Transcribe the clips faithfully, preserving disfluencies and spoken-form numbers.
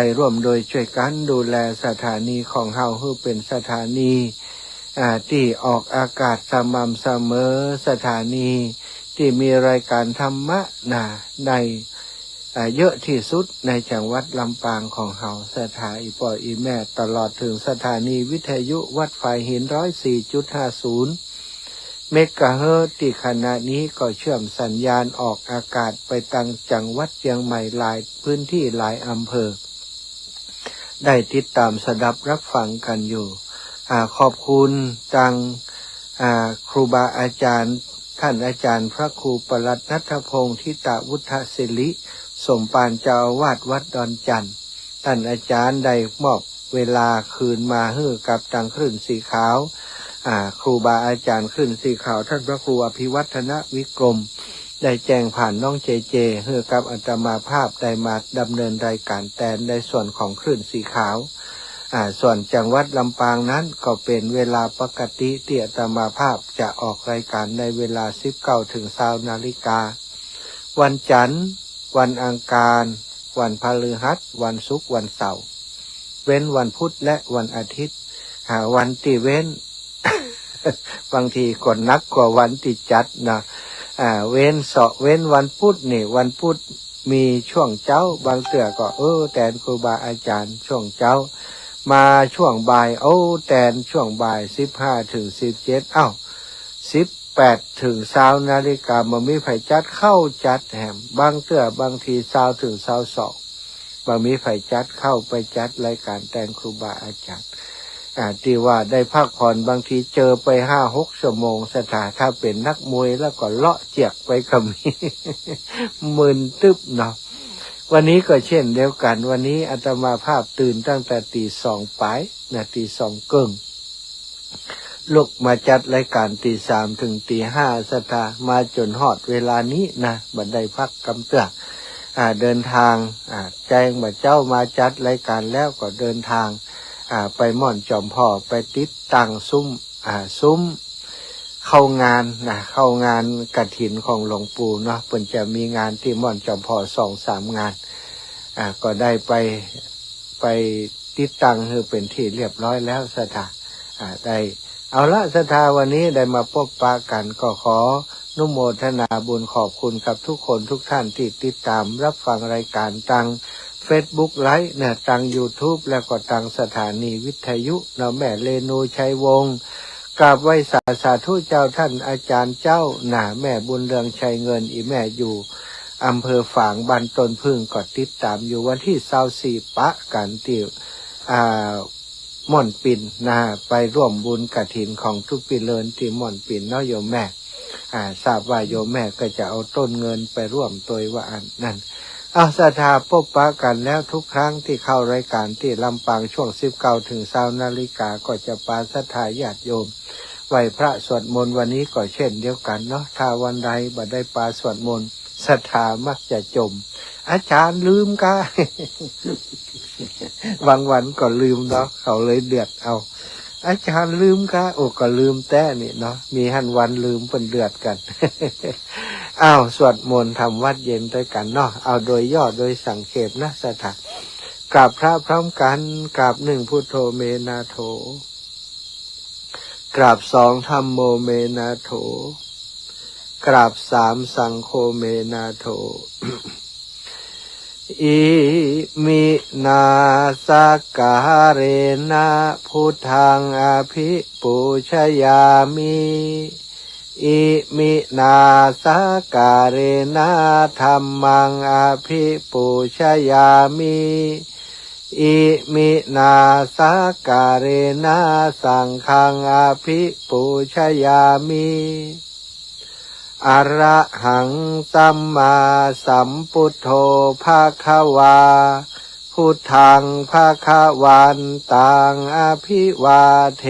ได้ร่วมโดยช่วยกั๋นดูแลสถานีของเฮาหื้อเป๋นสถานี อ่า ตี้ออกอากาศสม่ำเสมอ สถานีตี้มีรายก๋านธรรมะนา ได้ อ่า เยอะตี้สุดในจังหวัดลำปางของเฮา ศรัทธาอี่ป้ออี่แม่ ตลอดเถิงสถานีวิทยุวัดฝายหิน ร้อยสี่จุดห้าศูนย์ เมกะเฮิรตซ์ ตี้ขณะนี้ก็เชื่อมสัญญาณออกอากาศไปตังจังหวัดเจียงใหม่หลายพื้นตี้หลายอำเภอ ได้ติดต๋ามสดับรับฟังกั๋นอยู่ อ่า ขอบคุณตัง อ่า ครูบาอาจ๋ารย์ ต้านอาจ๋ารย์พระครูประหลัดณัฐพงษ์ ธิตวุฒศิริ สมภารเจ้าอาวาสวัดดอนจั่น ต้านอาจ๋ารย์ได้มอบเวลาคืนมาหื้อกับตังคลื่นสีขาว อ่า ครูบาอาจ๋ารย์คลื่นสีขาว ต้านพระครูอภิวัฒนวิกรม ได้แจ้งผ่านน้องเจเจ หื้อกับอาตมาภาพได้มาดำเนินรายก๋านแตนในส่วนของคลื่นสีขาว อ่า ส่วนจังหวัดลำปางนั้นก็เป๋นเวลาปกติตี้อาตมาภาพจะออกรายก๋านในเวลา สิบเก้าเถิงซาวนาฬิกา วันจั๋นทร์ วันอังคาร วันพฤหัส วันศุกร์ วันเสาร์ เว้นวันพุธและวันอาทิตย์ อ่า วันตี้เว้น บางทีก็หนักกว่าวันตี้จัดนะ อ่า เว้นเสาะ เว้นวันพุธนี่ วันพุธมีช่วงเจ๊า บางเตื้อก็ เออ แตนครูบาอาจ๋ารย์ช่วงเจ๊า มาช่วงบ่าย โอ้ แตนช่วงบ่าย สิบห้าเถิงสิบเจ็ด อ้าว สิบแปดเถิงซาวนาฬิกา บ่มีใผจัด เข้าจัดแหม บางเตื้อบางที ซาวเถิงซาวสอง บ่มีใผจัด เข้าไปจัดรายก๋านแตนครูบาอาจ๋ารย์ อ่า ตี้ว่าได้พักผ่อน บางทีเจอไปห้าหกชั่วโมง ศรัทธา ถ้าเป๋นนักมวยแล้วก็เลาะเจียกไปก็มี มึนตึ๊บเนาะ วันนี้ก็เช่นเดียวกั๋น วันนี้อาตมาภาพตื่นตั้งแต่ตีสองป๋ายนะ ตีสองเกิ่ง ลุกมาจัดรายก๋านตีสามเถิงตีห้า ศรัทธา มาจ๋นฮอดเวลานี้นะ บ่ได้พักกำเตื้อ อ่า เดินทาง อ่า แจ้งบ่าเจ๊ามาจัดรายก๋านแล้วก็เดินทาง อ่า ไปม่อนจอมผ่อ ไปติดตั้งซุ้ม อ่า ซุ้มเข้างานนะ เข้างานกฐินของหลวงปู่เนาะ เปิ้นจะมีงานตี้ม่อนจอมผ่อสองสามงาน อ่า ก็ได้ไป ไปติดตั้งหื้อเป๋นตี้เรียบร้อยแล้ว ศรัทธา อ่า ได้ เอาละ ศรัทธา วันนี้ได้มาปบปะกั๋น ก็ขออนุโมทนาบุญขอบคุณกับทุกคนทุกท่านตี้ติดต๋ามรับฟังรายก๋านตังเฟซบุ๊กไลฟ์นะ ตังยูทูบ แล้วก็ตังสถานีวิทยุเนาะ แม่เรนูชัยวงศ์ กราบไหว้สา สาธุเจ้า ต้านอาจ๋ารย์เจ้านะ แม่บุญเรืองชัยเงิน อี่แม่อยู่อำเภอฝาง บ้านต้นผึ้ง ก็ติดต๋ามอยู่ วันตี้ซาวสี่ปะกั๋นตี้ อ่า ม่อนปิ่นนะ ไปร่วมบุญกฐินของตุ๊ปีเลินตี้ม่อนปิ่นเนาะโยมแม่ อ่า ทราบว่าโยมแม่ก็จะเอาต้นเงินไปร่วมตวยว่าอั้น นั่น เอา ศรัทธา ปบปะกั๋นแล้ว ทุกครั้งตี้เข้ารายก๋านตี้ลำปางช่วงสิบเก้าเถิงซาวนาฬิกา ก็จะปาศรัทธาญาติโยมไหว้พระสวดมนต์ วันนี้ก็เช่นเดียวกั๋นเนาะ ถ้าวันใดบ่ได้ปาสวดมนต์ ศรัทธามักจะจ่ม อาจ๋ารย์ลืมกา บางวันก็ลืมเนาะ เขาเลยเดือดเอา อาจ๋ารย์ลืมกา โอ้ ก็ลืมแต๊นี่เนาะ มีหั้นวันลืมเปิ้นเดือดกั๋น อ้าว สวดมนต์ทำวัตรเย็นตวยกั๋นเนาะ เอาโดยย่อโดยสังเขปนะ ศรัทธา กราบพระพร้อมกั๋น กราบหนึ่ง พุทโธเมนาโถ กราบสอง ธัมโมเมนาโถ กราบสาม สังโฆเมนาโถ อิมินาสักการะนะ พุทธังอภิปูชยามิ อิมินาสักการะนะ ธัมมังอภิปูชยามิ อิมินาสักการะนะ สังฆังอภิปูชยามิ อะระหังสัมมาสัมพุทโธภะคะวา พุทธังภะคะวันตังอภิวาเท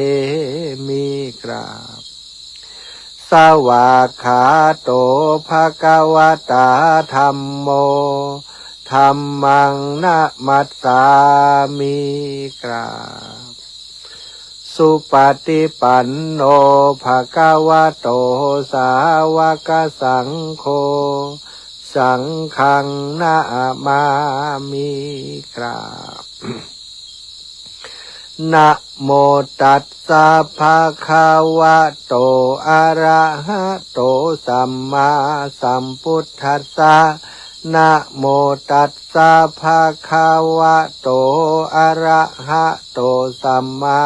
มิ กราบ สวากขาโตภะคะวะตาธัมโม ธัมมังนะมัสสามิ กราบ สุปฏิปันโนภะคะวะโต สาวกสังโฆ สังฆังนะมามิ กราบ นะโมตัสสะ ภะคะวะโต อะระหะโต สัมมาสัมพุทธัสสะ นะโมตัสสะ ภะคะวะโต อะระหะโต สัมมา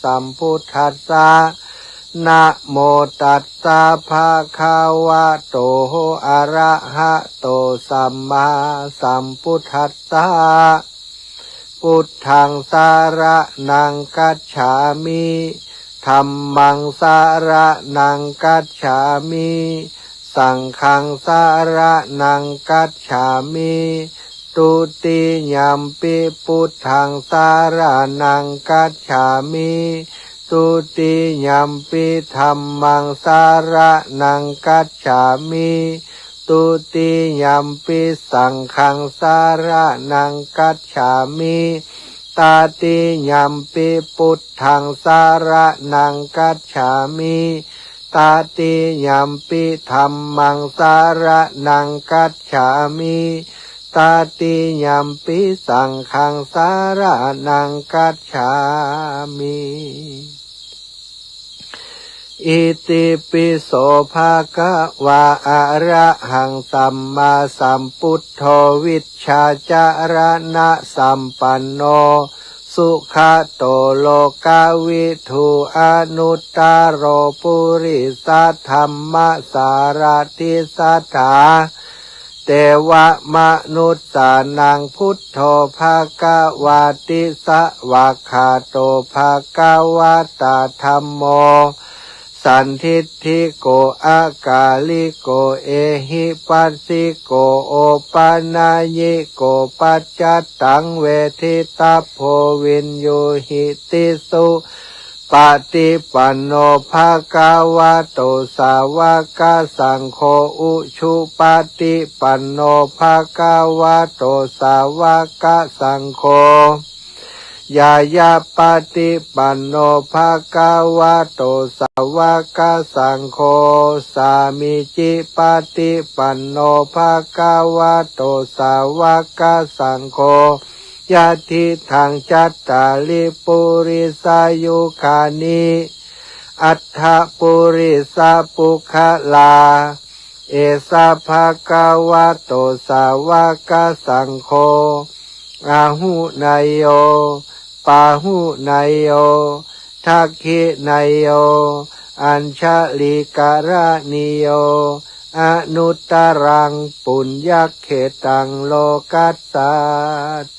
สัมพุทธัสสะ นะโมตัสสะ ภะคะวะโต อะระหะโต สัมมาสัมพุทธัสสะ พุทธังสะระณังคัจฉามิ ธัมมังสะระณังคัจฉามิ สังฆังสะระณังคัจฉามิ ทุติยัมปิพุทธังสะระณังคัจฉามิ ทุติยัมปิธัมมังสะระณังคัจฉามิ ทุติยัมปิสังฆังสะระณังคัจฉามิ ตติยัมปิพุทธังสะระณังคัจฉามิ ตติยัมปิธัมมังสะระณังคัจฉามิ ตติยัมปิสังฆังสะระณังคัจฉามิ อิติปิโส ภะคะวา อะระหัง สัมมาสัมพุทโธ วิชชาจารณะสัมปันโน สุขะโต โลกะวิทู อนุตตะโร ปุริสะธัมมะสารถิสัตถา เตวะมะนุสสานัง พุทโธ ภะคะวาติ สะวากขาโต ภะคะวะตา ธัมโม สันทิฏฐิโก อะกาลิโก เอหิปัสสิโก โอปะนะยิโก ปัจจัตตัง เวทิตัพโพ วิญญูหิติสุ ปะติปันโน ภะคะวะโต สาวะกะสังโฆ อุชุปะติปันโน ภะคะวะโต สาวะกะสังโฆ ญาญะปะติปันโน ภะคะวะโต สาวะกะสังโฆ สามีจิปะติปันโน ภะคะวะโต สาวะกะสังโฆ ยะถิตัง จัตตาริ ปุริสายุคานิ อัฏฐะ ปุริสะปุคคลา เอสะ ภะคะวะโต สาวะกะสังโฆ อาหุเนยโย ปาหุเนยโย ทักขิเนยโย อัญชลีกะระณีโย อนุตตรัง ปุญญะเขตัง โลกัสสา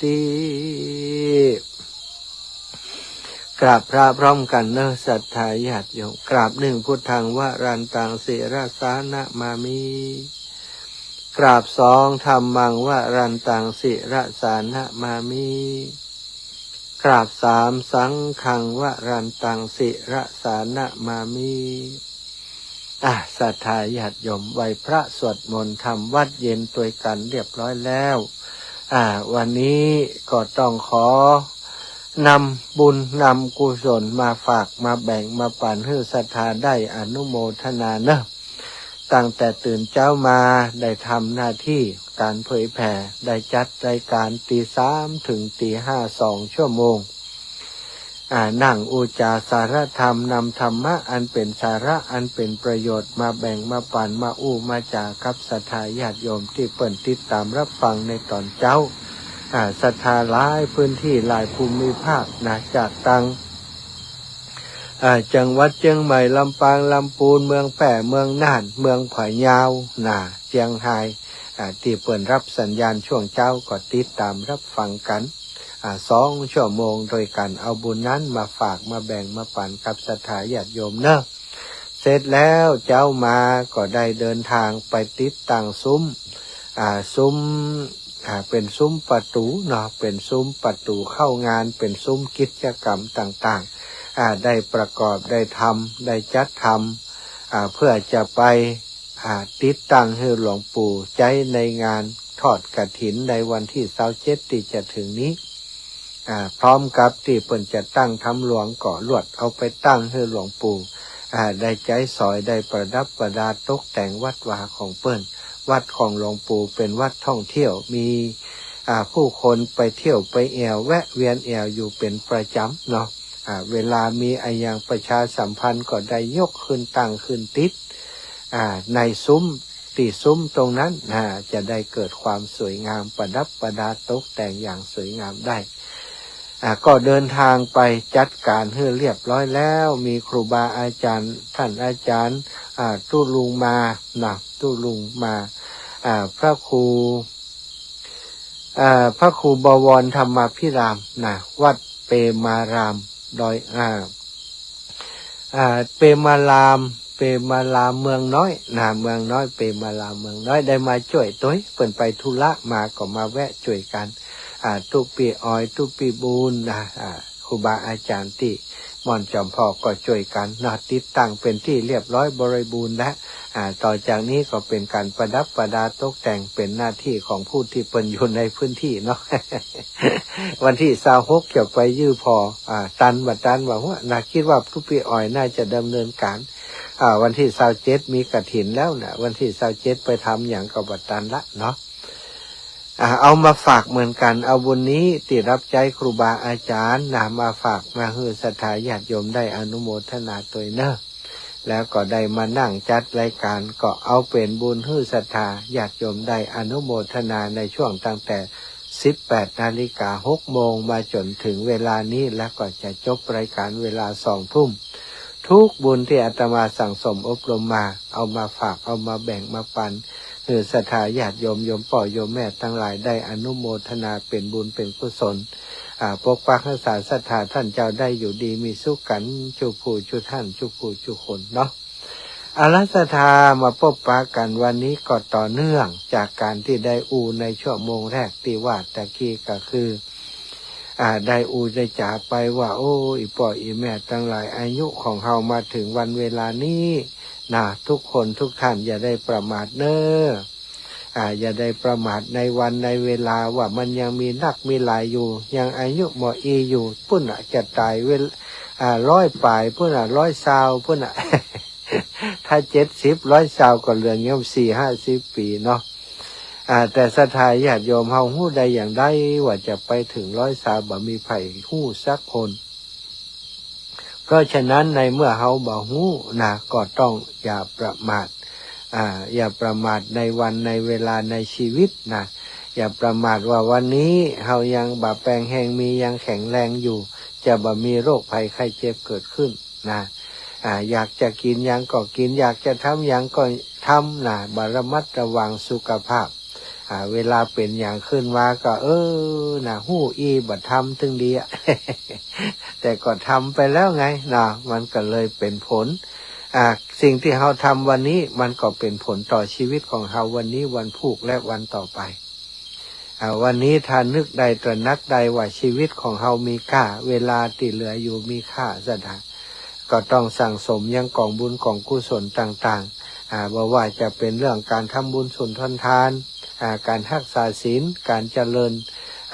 ติ กราบพระพร้อมกั๋นเนาะ ศรัทธาญาติโยม กราบหนึ่ง พุทธังวรันตัง ศิรสานะมามิ กราบสอง ธัมมังวรันตัง ศิรสานะมามิ กราบสาม สังฆังวรันตัง ศิรสานะมามิ อ่ะ ศรัทธาญาติโยม ไหว้พระสวดมนต์ทำวัตรเย็นตวยกั๋นเรียบร้อยแล้ว อ่า วันนี้ก็ต้องขอนำบุญนำกุศลมาฝากมาแบ่งมาปั๋นหื้อศรัทธาได้อนุโมทนาเนาะ ตั้งแต่ตื่นเจ๊ามาได้ทำหน้าที่ก๋านเผยแผ่ ได้จัดรายก๋านตีสามเถิงตีห้า สองชั่วโมง อ่า นั่งอู้จ๋าสารธรรม นำธรรมะอันเป๋นสาระอันเป๋นประโยชน์มาแบ่งมาปั๋นมาอู้มาจ๋ากับศรัทธาญาติโยมตี้เปิ้นติดต๋ามรับฟังในต๋อนเจ๊า อ่า ศรัทธาหลายพื้นตี้หลายภูมิภาคนะ จากตัง อ่า จังหวัดเจียงใหม่ ลำปาง ลำปูน เมืองแป้ เมืองน่าน เมืองพะเยานะ เจียงฮาย อ่า ตี้เปิ้นรับสัญญาณช่วงเจ๊าก็ติดต๋ามรับฟังกั๋น อ่า สองชั่วโมงตวยกั๋น เอาบุญนั้นมาฝากมาแบ่งมาปั๋นกับศรัทธาญาติโยมเนาะ เสร็จแล้วเจ๊ามาก็ได้เดินทางไปติดตั้งซุ้ม อ่า ซุ้ม อ่า เป๋นซุ้มประตู๋เนาะ เป๋นซุ้มประตู๋เข้างาน เป๋นซุ้มกิจกรรมต่างๆ อ่า ได้ประกอบ ได้ทำ ได้จัดทำ อ่า เพื่อจะไป อ่า ติดตั้งหื้อหลวงปู่ใจ๊ในงานทอดกฐินในวันตี้ซาวเจ็ดตี้จะเถิงนี้ อ่า พร้อมกับตี้เปิ้นจะตั้งธรรมหลวงก็ลวดเอาไปตั้งหื้อหลวงปู่ อ่า ได้ใจ๊สอย ได้ประดับประดาตกแต่งวัดวาของเปิ้น วัดของหลวงปู่เป๋นวัดท่องเที่ยว มี อ่า ผู้คนไปเที่ยวไปแอ่ว แวะเวียนแอ่วอยู่เป๋นประจ๋ำเนาะ อ่า เวลามีอะหยังประชาสัมพันธ์ก็ได้ยกขึ้นตั้งขึ้นติด อ่า ในซุ้ม ตี้ซุ้มตรงนั้น อ่า จะได้เกิดความสวยงามประดับประดาตกแต่งอย่างสวยงามได้ อ่า ก็เดินทางไปจัดก๋านหื้อเรียบร้อยแล้ว มีครูบาอาจ๋ารย์ ต้านอาจ๋ารย์ อ่า ตุ๊ลุงมา นะ ตุ๊ลุงมา อ่า พระครู อ่า พระครูบวรธรรมาภิราม นะ วัดเปมาราม ดอย อ่า อ่า เปมาราม เปมารามเมืองน้อย นะ เมืองน้อย เปมารามเมืองน้อย ได้มาจ้วยตวย เปิ้นไปธุระมาก็มาแวะจ้วยกั๋น อ่า ตุ๊ปี้ออย ตุ๊ปี้บูน นะ อ่า ครูบาอาจ๋ารย์ตี้ม่อนจอมพอกก็จ้วยกั๋นเนาะ ติดตั้งเป๋นตี้เรียบร้อยบริบูรณ์แล้ว อ่า ต่อจากนี้ก็เป๋นก๋านประดับประดาตกแต่ง เป๋นหน้าตี้ของผู้ตี้เปิ้นอยู่ในพื้นตี้เนาะ วันตี้ซาวหกจะไปยื้อผ่อ อ่า ตันบ่ตันว่า หัว น่า กึ๊ดว่าตุ๊ปี้ออยน่าจะดำเนินก๋าน อ่า วันตี้ซาวเจ็ดมีกฐินแล้วนะ วันตี้ซาวเจ็ดไปทำหยังก็บ่ตันละเนาะ อ่า เอามาฝากเหมือนกั๋น เอาบุญนี้ตี้รับใจ๊ครูบาอาจ๋ารย์นะ มาฝากมาหื้อศรัทธาญาติโยมได้อนุโมทนาตวยเนาะ แล้วก็ได้มานั่งจัดรายก๋าน ก็เอาเป๋นบุญหื้อศรัทธาญาติโยมได้อนุโมทนาในช่วงตั้งแต่สิบแปดนาฬิกา หกโมง มาจ๋นเถิงเวลานี้ แล้วก็จะจบรายก๋านเวลาสองทุ่ม ทุกบุญตี้อาตมาสั่งสมอบรมมา เอามาฝาก เอามาแบ่งมาปัน หื้อศรัทธาญาติโยม โยมป้อโยมแม่ตังหลายได้อนุโมทนาเป๋นบุญเป๋นกุศล อ่า ปกปักรักษาศรัทธาต้านเจ้าได้อยู่ดีมีสุขกั๋น จุผู้จุท่าน จุผู้จุคนเนาะ เอาละศรัทธามาปบปะกั๋นวันนี้ก็ต่อเนื่องจากก๋านตี้ได้อู้ในชั่วโมงแรกตี้ว่าตะกี้ก็คือ อ่า ได้อู้ได้จ๋าไปว่า โอ้ อี่ป้ออี่แม่ตังหลาย อายุของเฮามาเถิงวันเวลานี้นะ ทุกคนทุกท่านอย่าได้ประมาทเน่อ อ่า อย่าได้ประมาทในวันในเวลา ว่ามันยังมีนักมีหลายอยู่ ยังอายุหม่ออี้อยู่ ปู้นน่ะจะต๋ายเวล อ่า ร้อยป๋าย ปู้นน่ะ ร้อยซาว ปู้นน่ะ ถ้าเจ็ดสิบ ร้อยซาวก็เหลือเยียะสี่ห้าสิบปี๋เนาะ อ่า แต่ศรัทธาญาติโยมเฮาฮู้ได้อย่างใดว่าจะไปเถิงร้อยซาว บ่มีใผฮู้สักคน เพราะฉะนั้นในเมื่อเฮาบ่ฮู้นะ ก็ต้องอย่าประมาท อ่า อย่าประมาทในวันในเวลาในชีวิตนะ อย่าประมาทว่าวันนี้เฮายังบ่แปงแฮง มียังแข็งแรงอยู่ จะบ่มีโรคภัยไข้เจ็บเกิดขึ้นนะ อ่า อยากจะกิ๋นหยังก็กิ๋น อยากจะทำหยังก็ทำนะ บ่ระมัดระวังสุขภาพ อ่า เวลาเป๋นหยังขึ้นมาก็ เออ นะ ฮู้อี้บ่ทำตึงดีอะ แต่ก็ทำไปแล้วไงนะ มันก็เลยเป๋นผล อ่า สิ่งตี้เฮาทำวันนี้มันก็เป๋นผลต่อชีวิตของเฮาวันนี้ วันพูก และวันต่อไป อ่า วันนี้ถ้านึกได้ตระหนักได้ว่าชีวิตของเฮามีค่า เวลาตี้เหลืออยู่มีค่า ศรัทธา ก็ต้องสั่งสมยังก๋องบุญก๋องกุศลต่างๆ อ่า บ่ว่าจะเป๋นเรื่องก๋านทำบุญสุนทรทาน อ่า ก๋านฮักษาศีล ก๋านเจริญ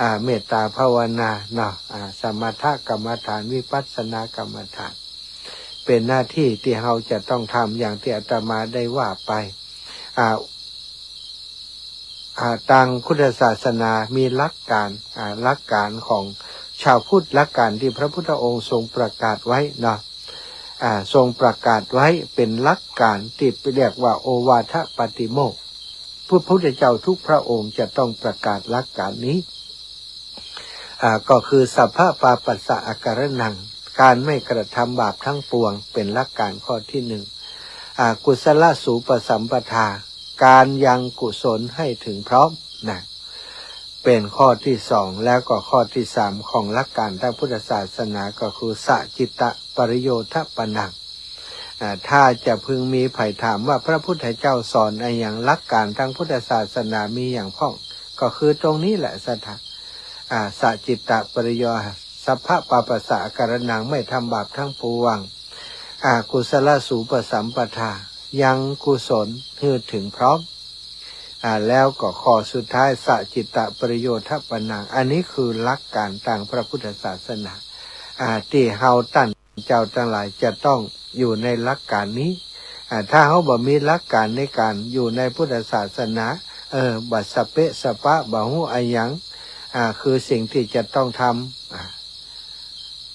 อ่า เมตตาภาวนาเนาะ อ่า สมถกรรมฐาน วิปัสสนากรรมฐาน เป๋นหน้าตี้ตี้เฮาจะต้องทำ อย่างตี้อาตมาได้ว่าไป อ่า อ่า ตางพุทธศาสนามีหลักก๋าน อ่า หลักก๋านของชาวพุทธ หลักก๋านตี้พระพุทธองค์ทรงประกาศไว้เนาะ อ่า ทรงประกาศไว้เป๋นหลักก๋านตี้เรียกว่าโอวาทปาติโมกข์ พระพุทธเจ้าทุกพระองค์จะต้องประกาศหลักก๋านนี้ อ่า ก็คือ สัพพะปาปัสสะอาการะณัง ก๋านไม่กระทำบาปทั้งปวง เป๋นหลักก๋านข้อตี้หนึ่ง อ่า กุศลสูปสัมปทา ก๋านยังกุศลให้เถิงพร้อมนะ เป๋นข้อตี้สอง แล้วก็ข้อตี้สามของหลักก๋านตางพุทธศาสนาก็คือ สะจิตตะปริโยทปนัง อ่า ถ้าจะพึงมีใผถามว่าพระพุทธเจ้าสอนอะหยัง หลักก๋านตางพุทธศาสนามีหยังพ่อง ก็คือตรงนี้แหละศรัทธา อ่า สะจิตตะปริโย สัพพะปาปัสสะอาการะณัง ไม่ทำบาปทั้งปวง อ่า กุศลสูปสัมปทา ยังกุศลหื้อเถิงพร้อม อ่า แล้วก็ข้อสุดท้าย สะจิตตะปริโยทปนัง อันนี้คือหลักก๋านตางพระพุทธศาสนา อ่า ตี้เฮาต้านเจ้าตังหลายจะต้องอยู่ในหลักก๋านนี้ อ่า ถ้าเฮาบ่มีหลักการในก๋านอยู่ในพุทธศาสนา เออ บ่สะเปะสะปะ บ่ฮู้อะหยัง อ่า คือสิ่งตี้จะต้องทำ อ่า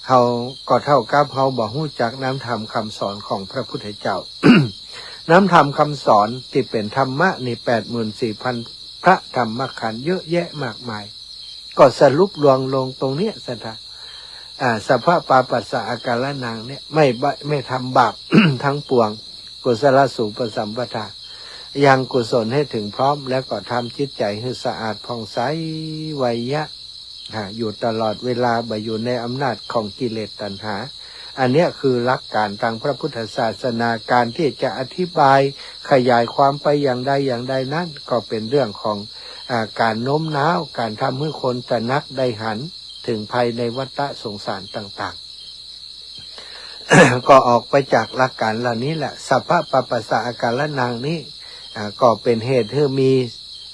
เฮาก็เท่ากับเฮาบ่ฮู้จักน้ำธรรมคำสอนของพระพุทธเจ้า น้ำธรรมคำสอนตี้เป๋นธรรมะนี่ แปดหมื่นสี่พันพระธรรมขันธ์เยอะแยะมากมาย ก็สรุปรวมลงตรงเนี้ย ศรัทธา อ่า สัพพะปาปัสสะอาการะนังเนี่ย ไม่บะ- ไม่ทำบาป ทั้งปวง กุศลสูปสัมปทา ยังกุศลให้ถึงพร้อม แล้วก็ทำจิตใจ๋หื้อสะอาดผ่องใส ไวยะ อ่า อยู่ตลอดเวลา บ่อยู่ในอำนาจของกิเลสตัณหา อันเนี้ยคือหลักการตางพระพุทธศาสนา ก๋านตี้จะอธิบายขยายความไปอย่างใดอย่างใดนั้น ก็เป๋นเรื่องของ อ่า ก๋านโน้มน้าว ก๋านทำหื้อคนตระหนักได้หัน เถิงภัยในวัฏสงสารต่างๆ ก็ออกไปจากหลักการเหล่านี้แหละ สัพพะปาปัสสะอาการะนังนี้ อ่า ก็เป๋นเหตุหื้อมี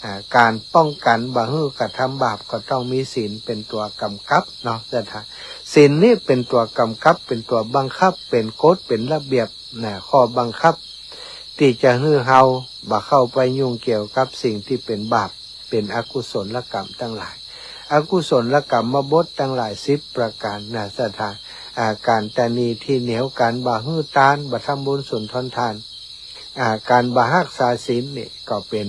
อ่า ก๋านป้องกั๋นบ่หื้อกระทำบาป ก็ต้องมีศีลเป๋นตั๋วก๋ำกับเนาะ ศรัทธา ศีลนี้เป๋นตั๋วก๋ำกับ เป๋นตั๋วบังคับ เป๋นกฎ เป๋นระเบียบ นะ ข้อบังคับ ตี้จะหื้อเฮาบ่เข้าไปยุ่งเกี่ยวกับสิ่งตี้เป๋นบาป เป๋นอกุศลกรรมตังหลาย อกุศลกรรมบทตังหลายสิบประก๋านนะ ศรัทธา อ่า ก๋านตระหนี่ตี้เหนียว ก๋านบ่หื้อตาน บ่ทำบุญสุนทรทาน อ่า ก๋านบ่ฮักษาศีลนี่ก็เป๋น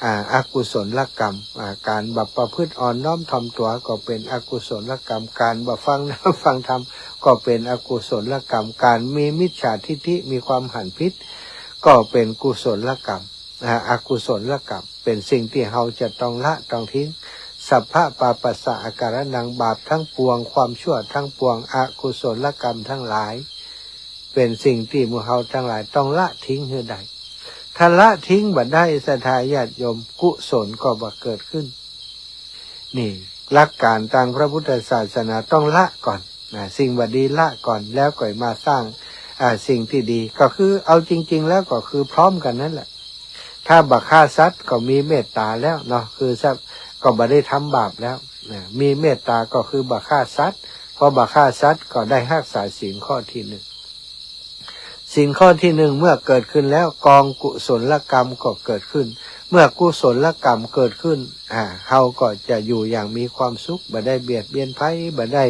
อ่า อกุศลกรรม อ่า ก๋านบ่ประพฤติอ่อนน้อมถ่อมตั๋วก็เป๋นอกุศลกรรม ก๋านบ่ฟังน้ำฟังธรรมก็เป๋นอกุศลกรรม ก๋านมีมิจฉาทิฏฐิ มีความหันผิด ก็เป๋นกุศลกรรม อ่า อกุศลกรรม เป๋นสิ่งตี้เฮาจะต้องละต้องทิ้ง สัพพะปาปัสสะอาการะนัง บาปทั้งปวง ความชั่วทั้งปวง อกุศลกรรมทั้งหลาย เป๋นสิ่งตี้หมู่เฮาตังหลายต้องละทิ้งหื้อได้ ถ้าละทิ้งบ่ได้ ศรัทธาญาติโยม กุศลก็บ่เกิดขึ้น นี่ หลักการตางพระพุทธศาสนาต้องละก่อน นะ สิ่งบ่ดีละก่อน แล้วก่อยมาสร้าง อ่า สิ่งตี้ดี ก็คือเอาจริงๆ แล้วก็คือพร้อมกั๋นนั่นแหละ ถ้าบ่ฆ่าสัตว์ก็มีเมตต๋าแล้วเนาะ คือสัตว์ก็บ่ได้ทำบาปแล้ว นะ มีเมตต๋าก็คือบ่ฆ่าสัตว์ พอบ่ฆ่าสัตว์ก็ได้ฮักษาศีลข้อตี้หนึ่ง ศีลข้อตี้หนึ่งเมื่อเกิดขึ้นแล้ว กองกุศลกรรมก็เกิดขึ้น เมื่อกุศลกรรมเกิดขึ้น อ่า เฮาก็จะอยู่อย่างมีความสุข บ่ได้เบียดเบียนใผ บ่ได้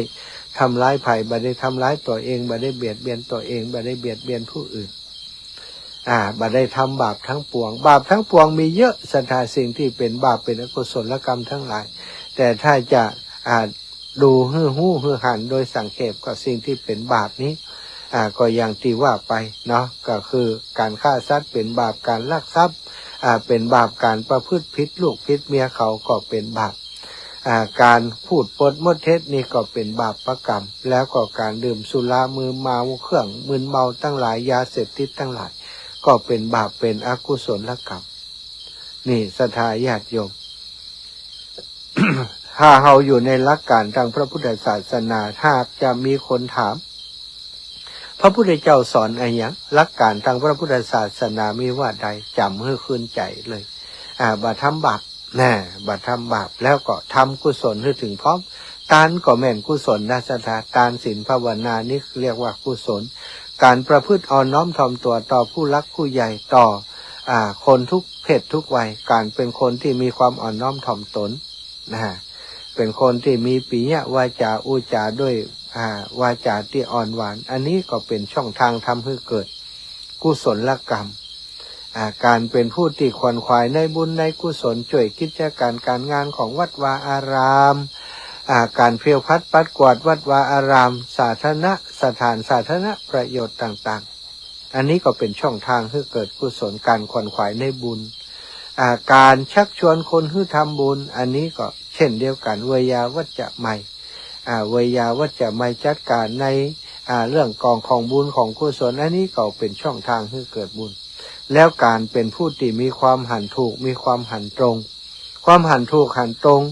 ทำร้ายใผ บ่ได้ทำร้ายตั๋วเอง บ่ได้เบียดเบียนตั๋วเอง บ่ได้เบียดเบียนผู้อื่น อ่า บ่ได้ทำบาปทั้งปวง บาปทั้งปวงมีเยอะ ศรัทธา สิ่งตี้เป๋นบาป เป๋นอกุศลกรรมทั้งหลาย แต่ถ้าจะ อ่า ดูหื้อฮู้หื้อหันโดยสังเขป ก็สิ่งตี้เป๋นบาปนี้ อ่า ก็อย่างตี้ว่าไปเนาะ ก็คือก๋านฆ่าสัตว์เป๋นบาป ก๋านลักทรัพย์ อ่า เป๋นบาป ก๋านประพฤติผิดลูกผิดเมียเขาก็เป๋นบาป อ่า ก๋านพูดปดมดเท็จนี่ก็เป๋นบาปกรรม แล้วก็ก๋านดื่มสุรามึนเมา เครื่องมึนเมาตังหลาย ยาเสพติดตังหลาย ก็เป๋นบาป เป๋นอกุศลกรรม นี่ ศรัทธาญาติโยม ถ้าเฮาอยู่ในหลักการตางพระพุทธศาสนา ถ้าหากจะมีคนถาม พระพุทธเจ้าสอนอะหยัง หลักการตางพระพุทธศาสนามีว่าใด จ๋ำหื้อขึ้นใจ๋เลย อ่า บ่ทำบาป นะ บ่ทำบาป แล้วก็ทำกุศลหื้อเถิงพร้อม ตานก็แม่นกุศลนะ ศรัทธา ตานศีลภาวนานี่เรียกว่ากุศล ก๋านประพฤติอ่อนน้อมถ่อมตั๋วต่อผู้หลักผู้ใหญ่ ต่อ อ่า คนทุกเพศทุกวัย ก๋านเป๋นคนตี้มีความอ่อนน้อมถ่อมตน นะ เป๋นคนตี้มีปิยวาจา อู้จ๋าด้วย อ่า วาจาตี้อ่อนหวาน อันนี้ก็เป๋นช่องทางทำหื้อเกิดกุศลกรรม อ่า ก๋านเป๋นผู้ตี้ขวนขวายในบุญในกุศล จ้วยกิจก๋านก๋านงานของวัดวาอาราม อ่า ก๋านเผียวผัดปัดกวาดวัดวาอาราม สาธารณสถาน สาธารณประโยชน์ต่างๆ อันนี้ก็เป๋นช่องทางหื้อเกิดกุศล ก๋านขวนขวายในบุญ อ่า ก๋านชักชวนคนหื้อทำบุญ อันนี้ก็เช่นเดียวกั๋น เวยาวัจจะไมย อ่า เวยาวัจจะไมยจัดก๋านใน อ่า เรื่องกองของบุญของกุศล อันนี้ก็เป๋นช่องทางหื้อเกิดบุญ แล้วก๋านเป๋นผู้ตี้มีความหันถูก มีความหันตรง ความหันถูกหันตรง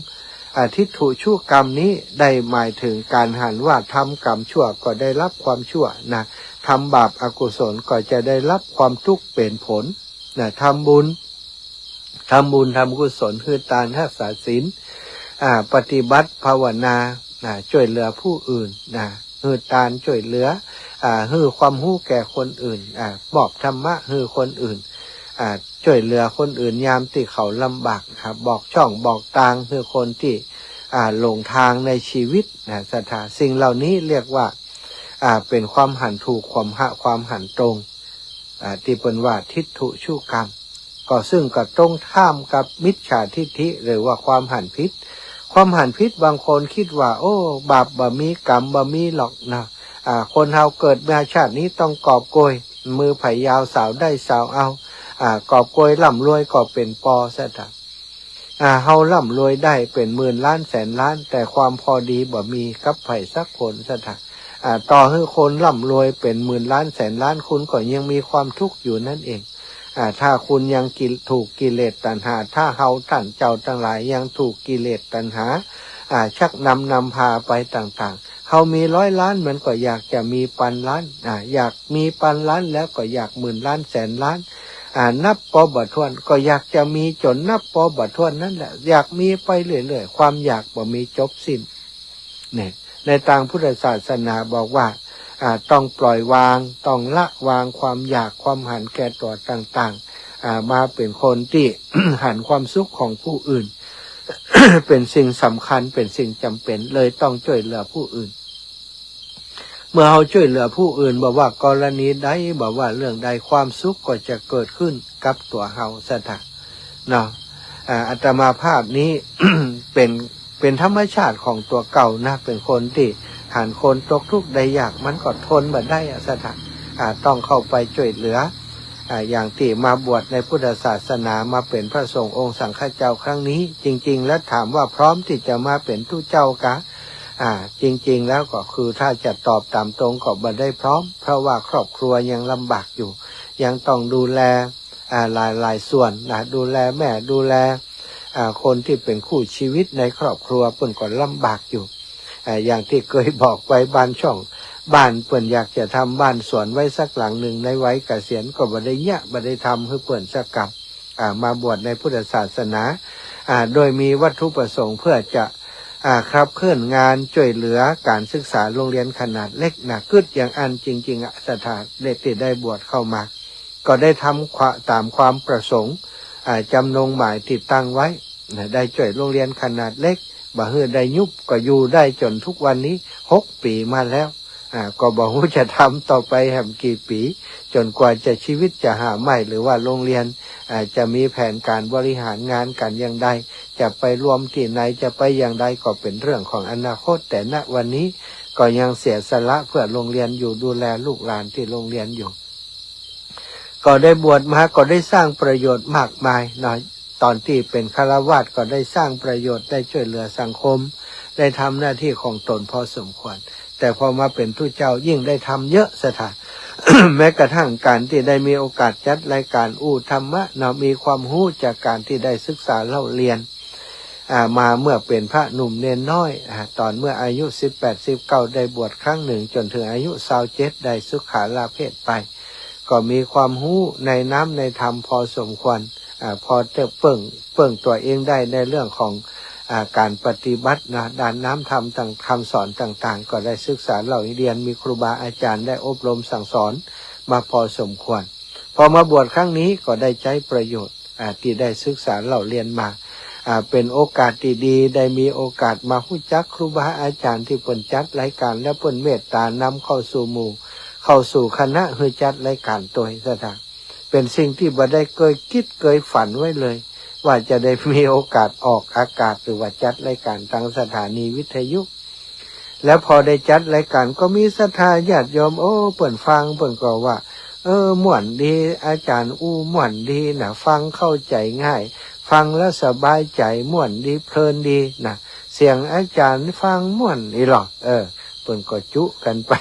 อ่า ทิฏฐูชุกรรมนี้ได้หมายเถิงก๋านหันว่าทำกรรมชั่วก็ได้ฮับความชั่วนะ ทำบาปอกุศลก็จะได้ฮับความตุ๊กข์เป๋นผลนะ ทำบุญ ทำบุญทำกุศล หื้อตาน ฮักษาศีล อ่า ปฏิบัติภาวนา อ่า จ้วยเหลือผู้อื่นนะ หื้อตานจ้วยเหลือ อ่า หื้อความฮู้แก่คนอื่น อ่า มอบธรรมะหื้อคนอื่น อ่า จ้วยเหลือคนอื่นยามตี้เขาลำบาก อ่า บอกช่องบอกตางหื้อคนตี้ อ่า หลงตางในชีวิตนะ ศรัทธา สิ่งเหล่านี้เรียกว่า อ่า เป๋นความหันถูก ความหะ ความหันตรง อ่า ตี้เปิ้นว่าทิฏฐูชุกรรม ก็ซึ่งก็ตรงข้ามกับมิจฉาทิฏฐิ หรือว่าความหันผิด ความหันผิดบางคนกึ๊ดว่า โอ้ บาปบ่มี กรรมบ่มีหรอกนะ อ่า คนเฮาเกิดมาชาตินี้ต้องกอบโกย มือใผยาวสาวได้สาวเอา อ่า กอบโกยร่ำรวยก็เป๋นปอ ศรัทธา อ่า เฮาร่ำรวยได้เป๋นหมื่นล้านแสนล้าน แต่ความพอดีบ่มีกับใผสักคน ศรัทธา อ่า ต่อหื้อคนร่ำรวยเป๋นหมื่นล้านแสนล้าน คุณก็ยังมีความทุกข์อยู่นั่นเอง อ่า ถ้าคุณยังกิ ถูกกิเลสตัณหา ถ้าเฮาต้านเจ้าตังหลายยังถูกกิเลสตัณหา อ่า ชักนำนำพาไปต่างๆ เฮามีร้อยล้านมันก็อยากจะมีปันล้าน อ่า อยากมีปันล้านแล้วก็อยากหมื่นล้านแสนล้าน อ่า นับปอบ่ถ้วน ก็อยากจะมีจ๋นนับปอบ่ถ้วนนั่นแหละ อยากมีไปเรื่อยๆ ความอยากบ่มีจบสิ้น เนี่ย ในตางพุทธศาสนาบอกว่า อ่า ต้องปล่อยวาง ต้องละวางความอยาก ความหันแก่ตั๋วต่างๆ อ่า มาเป๋นคนตี้ หันความสุขของผู้อื่น เป๋นสิ่งสำคัญ เป๋นสิ่งจ๋ำเป๋น เลยต้องจ้วยเหลือผู้อื่น เมื่อเฮาจ้วยเหลือผู้อื่น บ่ว่ากรณีใด บ่ว่าเรื่องใด ความสุขก็จะเกิดขึ้นกับตั๋วเฮา ศรัทธา เนาะ อ่า อาตมาภาพนี้ เป๋น เป๋นธรรมชาติของตั๋วเก่านะ เป๋นคนตี้หันคนตกทุกข์ได้ยาก มันก็ทนบ่ได้อะ ศรัทธา อ่า ต้องเข้าไปจ้วยเหลือ อ่า อย่างตี้มาบวชในพุทธศาสนา มาเป๋นพระสงฆ์องค์สังฆเจ้าครั้งนี้ จริงๆ แล้วถามว่าพร้อมตี้จะมาเป๋นตุ๊เจ้ากา อ่า จริงๆ แล้วก็คือถ้าจะตอบต๋ามตรงก็บ่ได้พร้อม เพราะว่าครอบครัวยังลำบากอยู่ ยังต้องดูแล อ่า หลายๆ ส่วนนะ ดูแลแม่ ดูแล อ่า คนตี้เป๋นคู่ชีวิตในครอบครัว เปิ้นก็ลำบากอยู่ อ่า อย่างตี้เกยบอกไว้ บ้านช่อง บ้านเปิ้นอยากจะทำบ้านสวนไว้สักหลังนึ่งในวัยเกษียณ ก็บ่ได้เยียะ บ่ได้ทำหื้อเปิ้นสักกำ อ่า มาบวชในพุทธศาสนา อ่า โดยมีวัตถุประสงค์เพื่อจะ อ่า ขับเคลื่อนงานจ้วยเหลือก๋านศึกษาโรงเรียนขนาดเล็กนะ กึ๊ดอย่างอั้นจริงๆ อะ ศรัทธา ตี้ได้บวชเข้ามา ก็ได้ทำควะ ต๋ามความประสงค์ อ่า จ๋ำนงหมายตี้ตั้งไว้นะ ได้จ้วยโรงเรียนขนาดเล็ก บ่หื้อได้ยุบ ก็อยู่ได้จ๋นทุกวันนี้ หกปี๋มาแล้ว อ่า ก็บ่ฮู้จะทำต่อไปแหมกี่ปี๋ จ๋นกว่าจะชีวิตจะหาใหม่ หรือว่าโรงเรียน อ่า จะมีแผนก๋านบริหารงานกั๋นอย่างใด จะไปรวมตี้ไหน จะไปอย่างใด ก็เป๋นเรื่องของอนาคต แต่ณวันนี้ก็ยังเสียสละเพื่อโรงเรียนอยู่ ดูแลลูกหลานตี้โรงเรียนอยู่ ก็ได้บวชมาก็ได้สร้างประโยชน์มากมายเนาะ ต๋อนตี้เป๋นฆราวาสก็ได้สร้างประโยชน์ ได้จ้วยเหลือสังคม ได้ทำหน้าตี้ของต๋นพอสมควร แต่พอมาเป๋นตุ๊เจ้ายิ่งได้ทำเยอะ ศรัทธา แม้กระทั่งก๋านตี้ได้มีโอกาสจัดรายก๋านอู้ธรรมะเนาะ มีความฮู้จากก๋านตี้ได้ศึกษาเล่าเรียน อ่า มาเมื่อเป๋นพระหนุ่มเณรน้อย อ่า ต๋อนเมื่ออายุสิบแปด สิบเก้า ได้บวชครั้งนึ่ง จ๋นเถิงอายุซาวเจ็ด ได้สุขาลาเพศไป ก็มีความฮู้ในน้ำในธรรมพอสมควร อ่า พอจะเปิ้ง เปิ้งตั๋วเองได้ในเรื่องของ อ่า ก๋านปฏิบัตินะ ด้านน้ำธรรมต่าง คำสอนต่างๆ ก็ได้ศึกษาเล่าเรียน มีครูบาอาจ๋ารย์ได้อบรมสั่งสอนมาพอสมควร พอมาบวชครั้งนี้ก็ได้ใจ๊ประโยชน์ อ่า ตี้ได้ศึกษาเล่าเรียนมา อ่า เป๋นโอกาสตี้ดี ได้มีโอกาสมาฮู้จักครูบาอาจ๋ารย์ตี้เปิ้นจัดรายก๋าน และเปิ้นเมตตานำเข้าสู่หมู่ เข้าสู่คณะหื้อจัดรายก๋านตวย ศรัทธา เป๋นสิ่งตี้บ่ได้เกยกึ๊ดเกยฝันไว้เลย ว่าจะได้มีโอกาสออกอากาศ หรือว่าจัดรายก๋านตางสถานีวิทยุ แล้วพอได้จัดรายก๋านก็มีศรัทธาญาติโยม โอ้ เปิ้นฟัง เปิ้นก็ว่า เออ ม่วนดี อาจ๋ารย์อู้ม่วนดีนะ ฟังเข้าใจ๋ง่าย ฟังแล้วสบายใจ๋ ม่วนดี เพลินดีนะ เสียงอาจ๋ารย์ฟังม่วนอีหลอ เออ เปิ้นก็จุกั๋นไป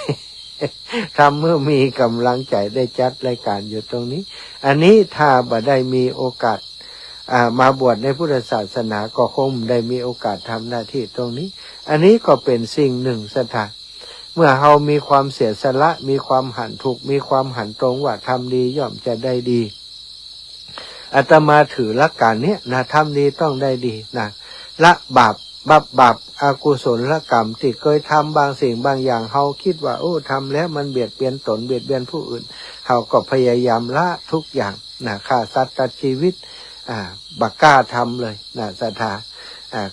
ทำหื้อมีก๋ำลังใจ๋ได้จัดรายก๋านอยู่ตรงนี้ อันนี้ถ้าบ่ได้มีโอกาส อ่า มาบวชในพุทธศาสนา ก็คงบ่ได้มีโอกาสทำหน้าตี้ตรงนี้ อันนี้ก็เป๋นสิ่งนึ่ง ศรัทธา เมื่อเฮามีความเสียสละ มีความหันถูก มีความหันตรงว่าทำดีย่อมจะได้ดี อาตมาถือหลักก๋านเนี้ยนะ ทำดีต้องได้ดีนะ ละบาป บัฟบาป อกุศลกรรมตี้เกยทำบางสิ่งบางอย่าง เฮาคิดว่า โอ้ ทำแล้วมันเบียดเบียนต๋น เบียดเบียนผู้อื่น เฮาก็พยายามละทุกอย่างนะ ฆ่าสัตว์ตัดชีวิต อ่า บ่กล้าทำเลยนะ ศรัทธา อ่า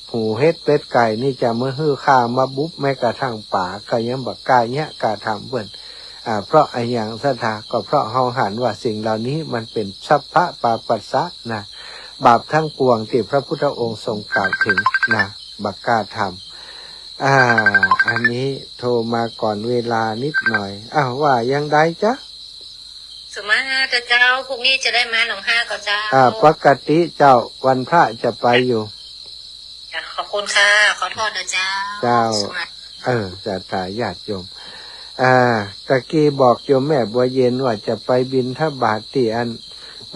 หมูเห็ดเป็ดไก่นี่จะมาหื้อฆ่ามาบุบ แม้กระทั่งป๋าก็ยังบ่กล้าเยียะกล้าทำเปิ้น อ่า เพราะอะหยังศรัทธา ก็เพราะเฮาหันว่าสิ่งเหล่านี้มันเป๋นสัพพะปาปัสสะนะ บาปทั้งปวงตี้พระพุทธองค์ทรงกล่าวเถิงนะ บ่กล้าทำ อ่า อันนี้โทรมาก่อนเวลานิดหน่อย อ้าว ว่ายังใดจ๊ะ สุมาเถอะเจ้า พรุ่งนี้จะได้มาหนองฮาก่อเจ้า อ่า ปกติเจ้า วันพระจะไปอยู่ จ้ะ ขอบคุณค่ะ ขอโทษนะเจ้า เจ้า สุมา เออ ศรัทธาญาติโยม อ่า ตะกี้บอกโยมแม่บัวเย็นว่าจะไปบิณฑบาตตี้อัน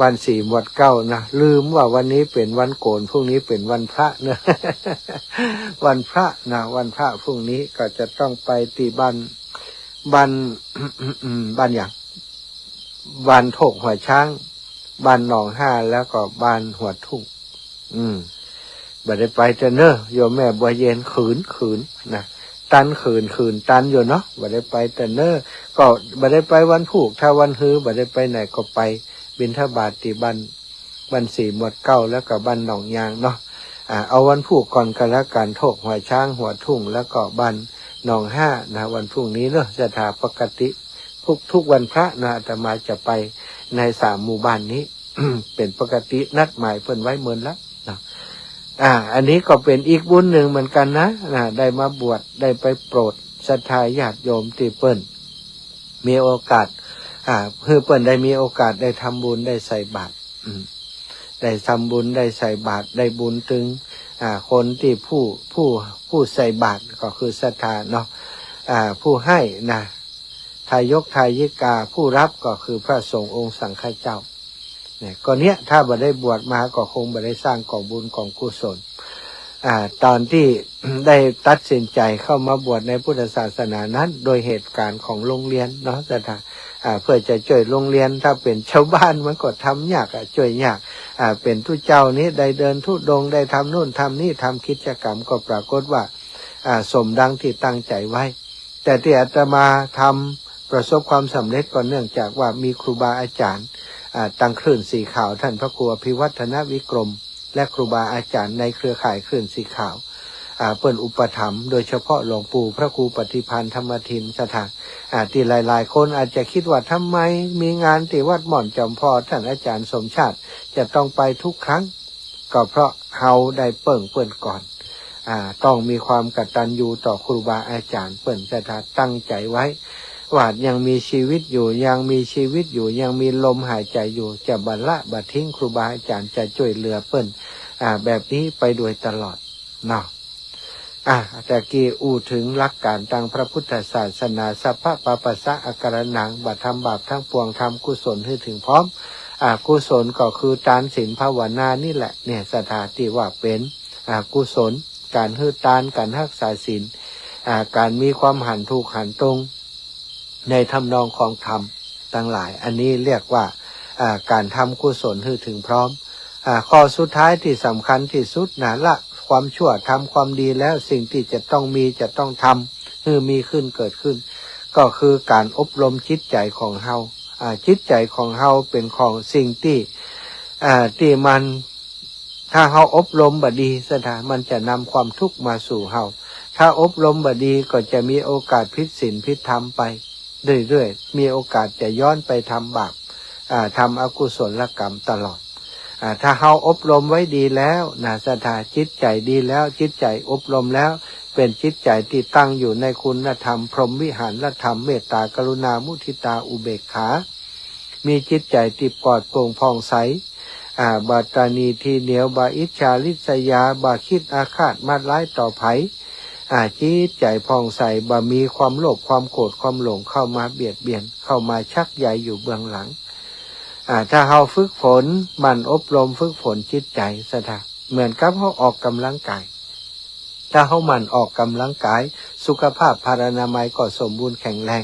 บ้านสี่หมวดเก้านะ ลืมว่าวันนี้เป๋นวันโกน พรุ่งนี้เป๋นวันพระเนอะ วันพระนะ วันพระพรุ่งนี้ก็จะต้องไปตี้บ้าน บ้าน บ้านหยัง บ้านโทกหัวช้าง บ้านหนองฮา แล้วก็บ้านหัวทุ่ง อืม บ่ได้ไปเต๊อะเน่อ โยมแม่บัวเย็น ขืน ขืนนะ ตัน ขืน ขืนตันอยู่เนาะ บ่ได้ไปเต๊อะเน่อ ก็บ่ได้ไปวันพูก ถ้าวันฮือบ่ได้ไปไหนก็ไปบิณฑบาตตี้บ้าน บ้านสี่หมวดเก้า แล้วก็บ้านหนองยางเนาะ อ่า เอาวันพูกก่อนก็แล้วกั๋น โทกหัวช้าง หัวทุ่ง แล้วก็บ้านหนองฮานะ วันพรุ่งนี้เนาะ ศรัทธา ปกติทุกๆวันพระนะ อาตมาจะไปในสามหมู่บ้านนี้ เป๋นปกตินัดหมายเปิ้นไว้เมินแล้วเนาะ อ่า อันนี้ก็เป๋นอีกบุญนึ่งเหมือนกั๋นนะ นะ ได้มาบวช ได้ไปโปรดศรัทธาญาติโยมตี้เปิ้นมีโอกาส อ่า หื้อเปิ้นได้มีโอกาสได้ทำบุญ ได้ใส่บาตร อืม ได้ทำบุญ ได้ใส่บาตร ได้บุญตึง อ่า คนตี้ผู้ ผู้ ผู้ใส่บาตรก็คือศรัทธาเนาะ อ่า ผู้ให้นะ ทายกทายิกา ผู้รับก็คือพระสงฆ์องค์สังฆเจ้า เนี่ย ก็เนี่ย ถ้าบ่ได้บวชมาก็คงบ่ได้สร้างก๋องบุญก๋องกุศล อ่า ตอนตี้ได้ตัดสินใจ๋เข้ามาบวชในพุทธศาสนานั้น โดยเหตุก๋ารณ์ของโรงเรียนเนาะ ศรัทธา อ่า เปื้อจะจ้วยโรงเรียน ถ้าเป๋นจาวบ้านมันก็ทำยากอะ จ้วยยาก อ่า เป๋นตุ๊เจ้านี้ได้เดินธุดงค์ ได้ทำโน่นทำนี่ ทำกิจกรรม ก็ปรากฏว่า อ่า สมดังตี้ตั้งใจ๋ไว้ แต่ตี้อาตมาทำประสบความสำเร็จก็เนื่องจากว่ามีครูบาอาจ๋ารย์ อ่า ตังคลื่นสีขาว ต้านพระครูอภิวัฒนวิกรม และครูบาอาจ๋ารย์ในเครือข่ายคลื่นสีขาว อ่า เปิ้นอุปถัมภ์ โดยเฉพาะหลวงปู่พระครูปฏิภาณธรรมทิน ศรัทธา อ่า ตี้หลายๆคนอาจจะกึ๊ดว่าทำไมมีงานตี้วัดม่อนจอมพลอ ต้านอาจ๋ารย์สมชาติจะต้องไปทุกครั้ง ก็เพราะเฮาได้เปิ้งเปิ้นก่อน อ่า ต้องมีความกตัญญูต่อครูบาอาจ๋ารย์ เปิ้นศรัทธาตั้งใจ๋ไว้ ว่ายังมีชีวิตอยู่ ยังมีชีวิตอยู่ ยังมีลมหายใจ๋อยู่ จะบ่ละบ่ทิ้งครูบาอาจ๋ารย์ จะจ้วยเหลือเปิ้น อ่า แบบนี้ไปโดยตลอดเนาะ อ่า ตะกี้อู้เถิงหลักก๋านตางพระพุทธศาสนา สัพพะปาปัสสะอาการะหัง บ่ทำบาปตังปวง ทำกุศลหื้อเถิงพร้อม อ่า กุศลก็คือตานศีลภาวนานี่แหละ เนี่ย ศรัทธา ตี้ว่าเป๋น อ่า กุศล ก๋านหื้อตาน ก๋านฮักษาศีล อ่า ก๋านมีความหันถูกหันตรง ในทำนองของธรรมตังหลาย อันนี้เรียกว่า อ่า ก๋านทำกุศลหื้อเถิงพร้อม อ่า ข้อสุดท้ายตี้สำคัญตี้สุดนะ ละความชั่วทำความดีแล้ว สิ่งตี้จะต้องมีจะต้องทำหื้อมีขึ้นเกิดขึ้น ก็คือก๋านอบรมจิตใจ๋ของเฮา อ่า จิตใจ๋ของเฮาเป๋นของสิ่งตี้ อ่า ตี้มัน ถ้าเฮาอบรมบ่ดี ศรัทธา มันจะนำความทุกข์มาสู่เฮา ถ้าอบรมบ่ดีก็จะมีโอกาสผิดศีลผิดธรรมไปเรื่อยๆ มีโอกาสจะย้อนไปทำบาป อ่า ทำอกุศลกรรมตลอด อ่า ถ้าเฮาอบรมไว้ดีแล้วนะ ศรัทธา จิตใจ๋ดีแล้ว จิตใจ๋อบรมแล้ว เป๋นจิตใจ๋ตี้ตั้งอยู่ในคุณธรรม พรหมวิหารธรรม เมตตา กรุณา มุทิตา อุเบกขา มีจิตใจ๋ตี้ปลอดโปร่งผ่องใส อ่า บ่ตระหนี่ทีเหนียว บ่อิจฉาริษยา บ่กึ๊ดอาฆาตมาดร้ายต่อใผ อ่า จิตใจ๋ผ่องใส บ่มีความโลภ ความโกรธ ความหลงเข้ามาเบียดเบียน เข้ามาชักใยอยู่เบื้องหลัง อ่า ถ้าเฮาฝึกฝน หมั่นอบรมฝึกฝนจิตใจ๋ ศรัทธา เหมือนกับเฮาออกกำลังกาย ถ้าเฮาหมั่นออกกำลังกาย สุขภาพพลานามัยก็สมบูรณ์แข็งแรง